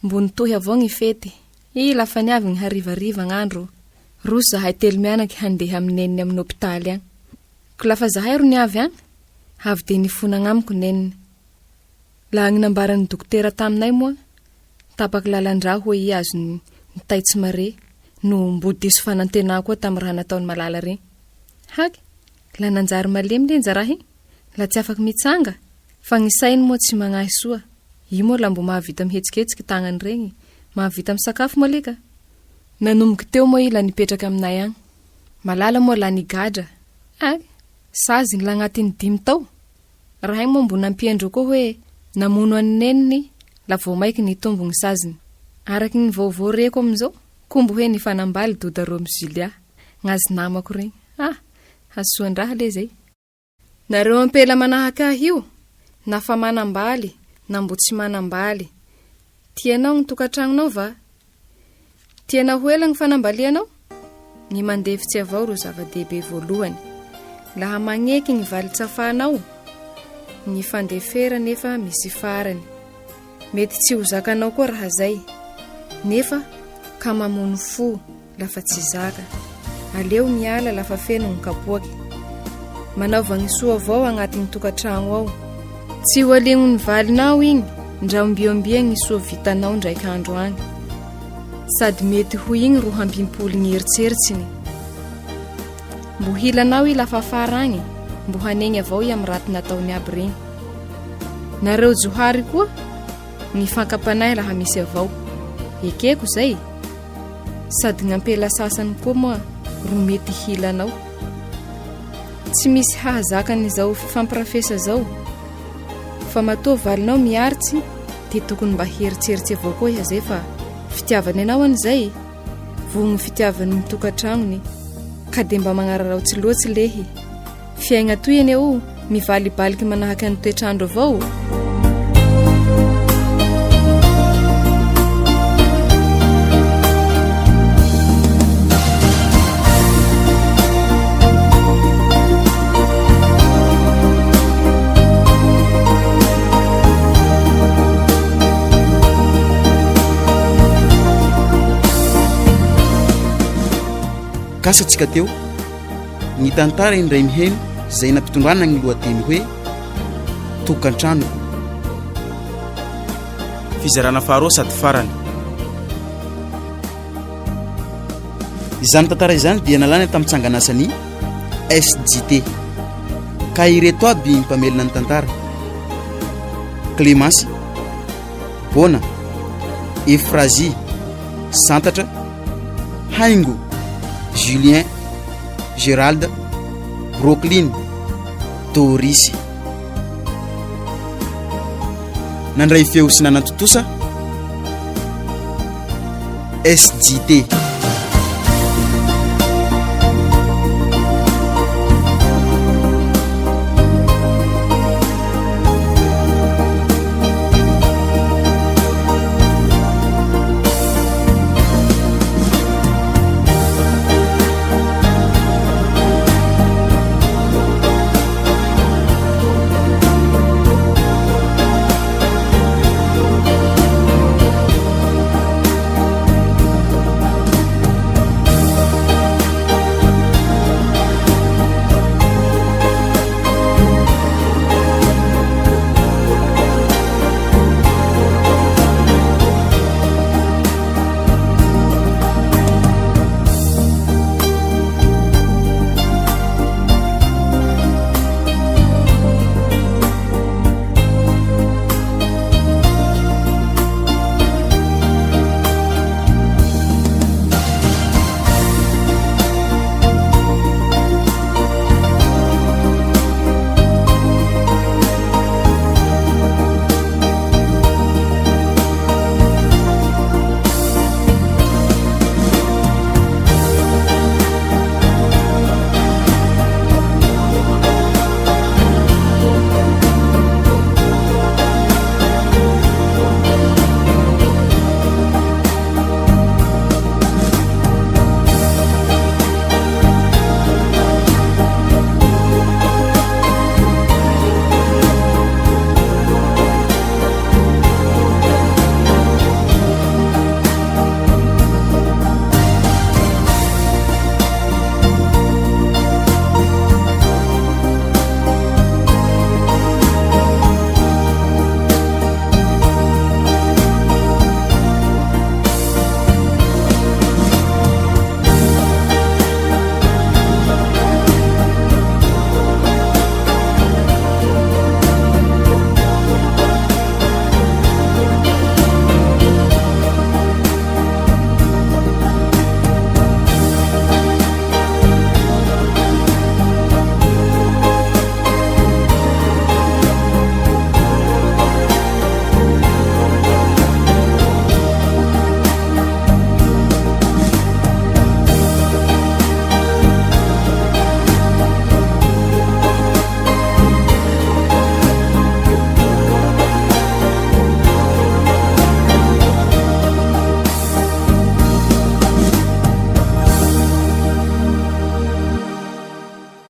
Mbo nitohy avao gny fety, i la fa niavy gny harivariva gnandro, roso zahay telo mianaky handeha amy neniny aminy hopitaly agny. Ko la fa zahay ro niavy agny, avy de nifona agnamiko neniny. Laha gny nambaran'ny dokotera taminay moa, tapaky lalan-drà hoy i azony ny tay tsy mare no mbo diso fanantenà koa tamin'ny raha nataon'i Malala regny. Haky, la nanjary malemy lenja raha igny, la tsy afaky mitsanga, fa gny sainy moa tsy magnahy soa, i moa la mbo mahavita mihetsiketsiky tagnany regny, mahavita misakafo moa leka. Nanomboky teo moa i la nipetraky aminay agny. Malala moa la nigadra, haky, saziny la agnatin'ny dimy tao. Raha igny moa mbo nampiandreo koa hoe namono an'i neniny la vao maiky nitombo gny saziny. Araky gny vaovao reko amizao ko mbo hoe nifanambaly doda reo am Julia, gnazy namako regny. Ah! Hasoan-draha le zay. Nareo ampela manahaky ahy io, na fa manambaly na mbo tsy manambaly, tianao gny tokatragnonao va? Tianao ho ela gny fanambalianao? Ny mandefitsy avao ro zava-dehibe voalohany. Laha magneky gny valin-tsafanao, ny fandefera nefa misy farany. Mety tsy ho zakanao koa raha zay, nefa ka mamono fo lafa tsy zaka. Aleo miala lafa feno gny kapoaky. Manaova gny soa avao agnatin'ny tokantragno ao. Tsy ho alignon'ny valinao igny ndra ombiombia gny soa vitanao ndraiky andro agny. Sady mety ho igny ro hampimpoly gny eritseritsiny. Mbo hilanao i lafa afara agny, mbo hanegny avao i amy raty nataony aby regny. Nareo johary koa, gny fankapanahy laha misy avao. Ekeko zay. Sady gny ampela sasany koa moa ro mety hilanao. Tsy misy hahazaka an'izao fifampirafesa zao. Fa matoa valinao miaritsy dia tokony mba hieritseritsy avao koa iha zay fa fitiavany anao an'izay, vohon'ny fitiavany ny tokantragnony. Ka dia mba magnararaotsy loatsy lehy. Fiaigna toy anie o, mivalibaliky manahaka ny toetr'andro avao. Kasa tsika teo Ny tantara indray miheno izay nampitondrana ny lohateny hoe Tokantranoko. Fizarana faharoa sady farany. Izany tantara izany dia nalana tamin'ny tsanganasan'ny SJT. Ka ireto aby ny mpamelona ny tantara. Clémence, Bona, Euphrasie, Santatra, Haingo, Julien, Gerald, Brooklyn, Doris. Nandray feo sy nanantontosa SJT.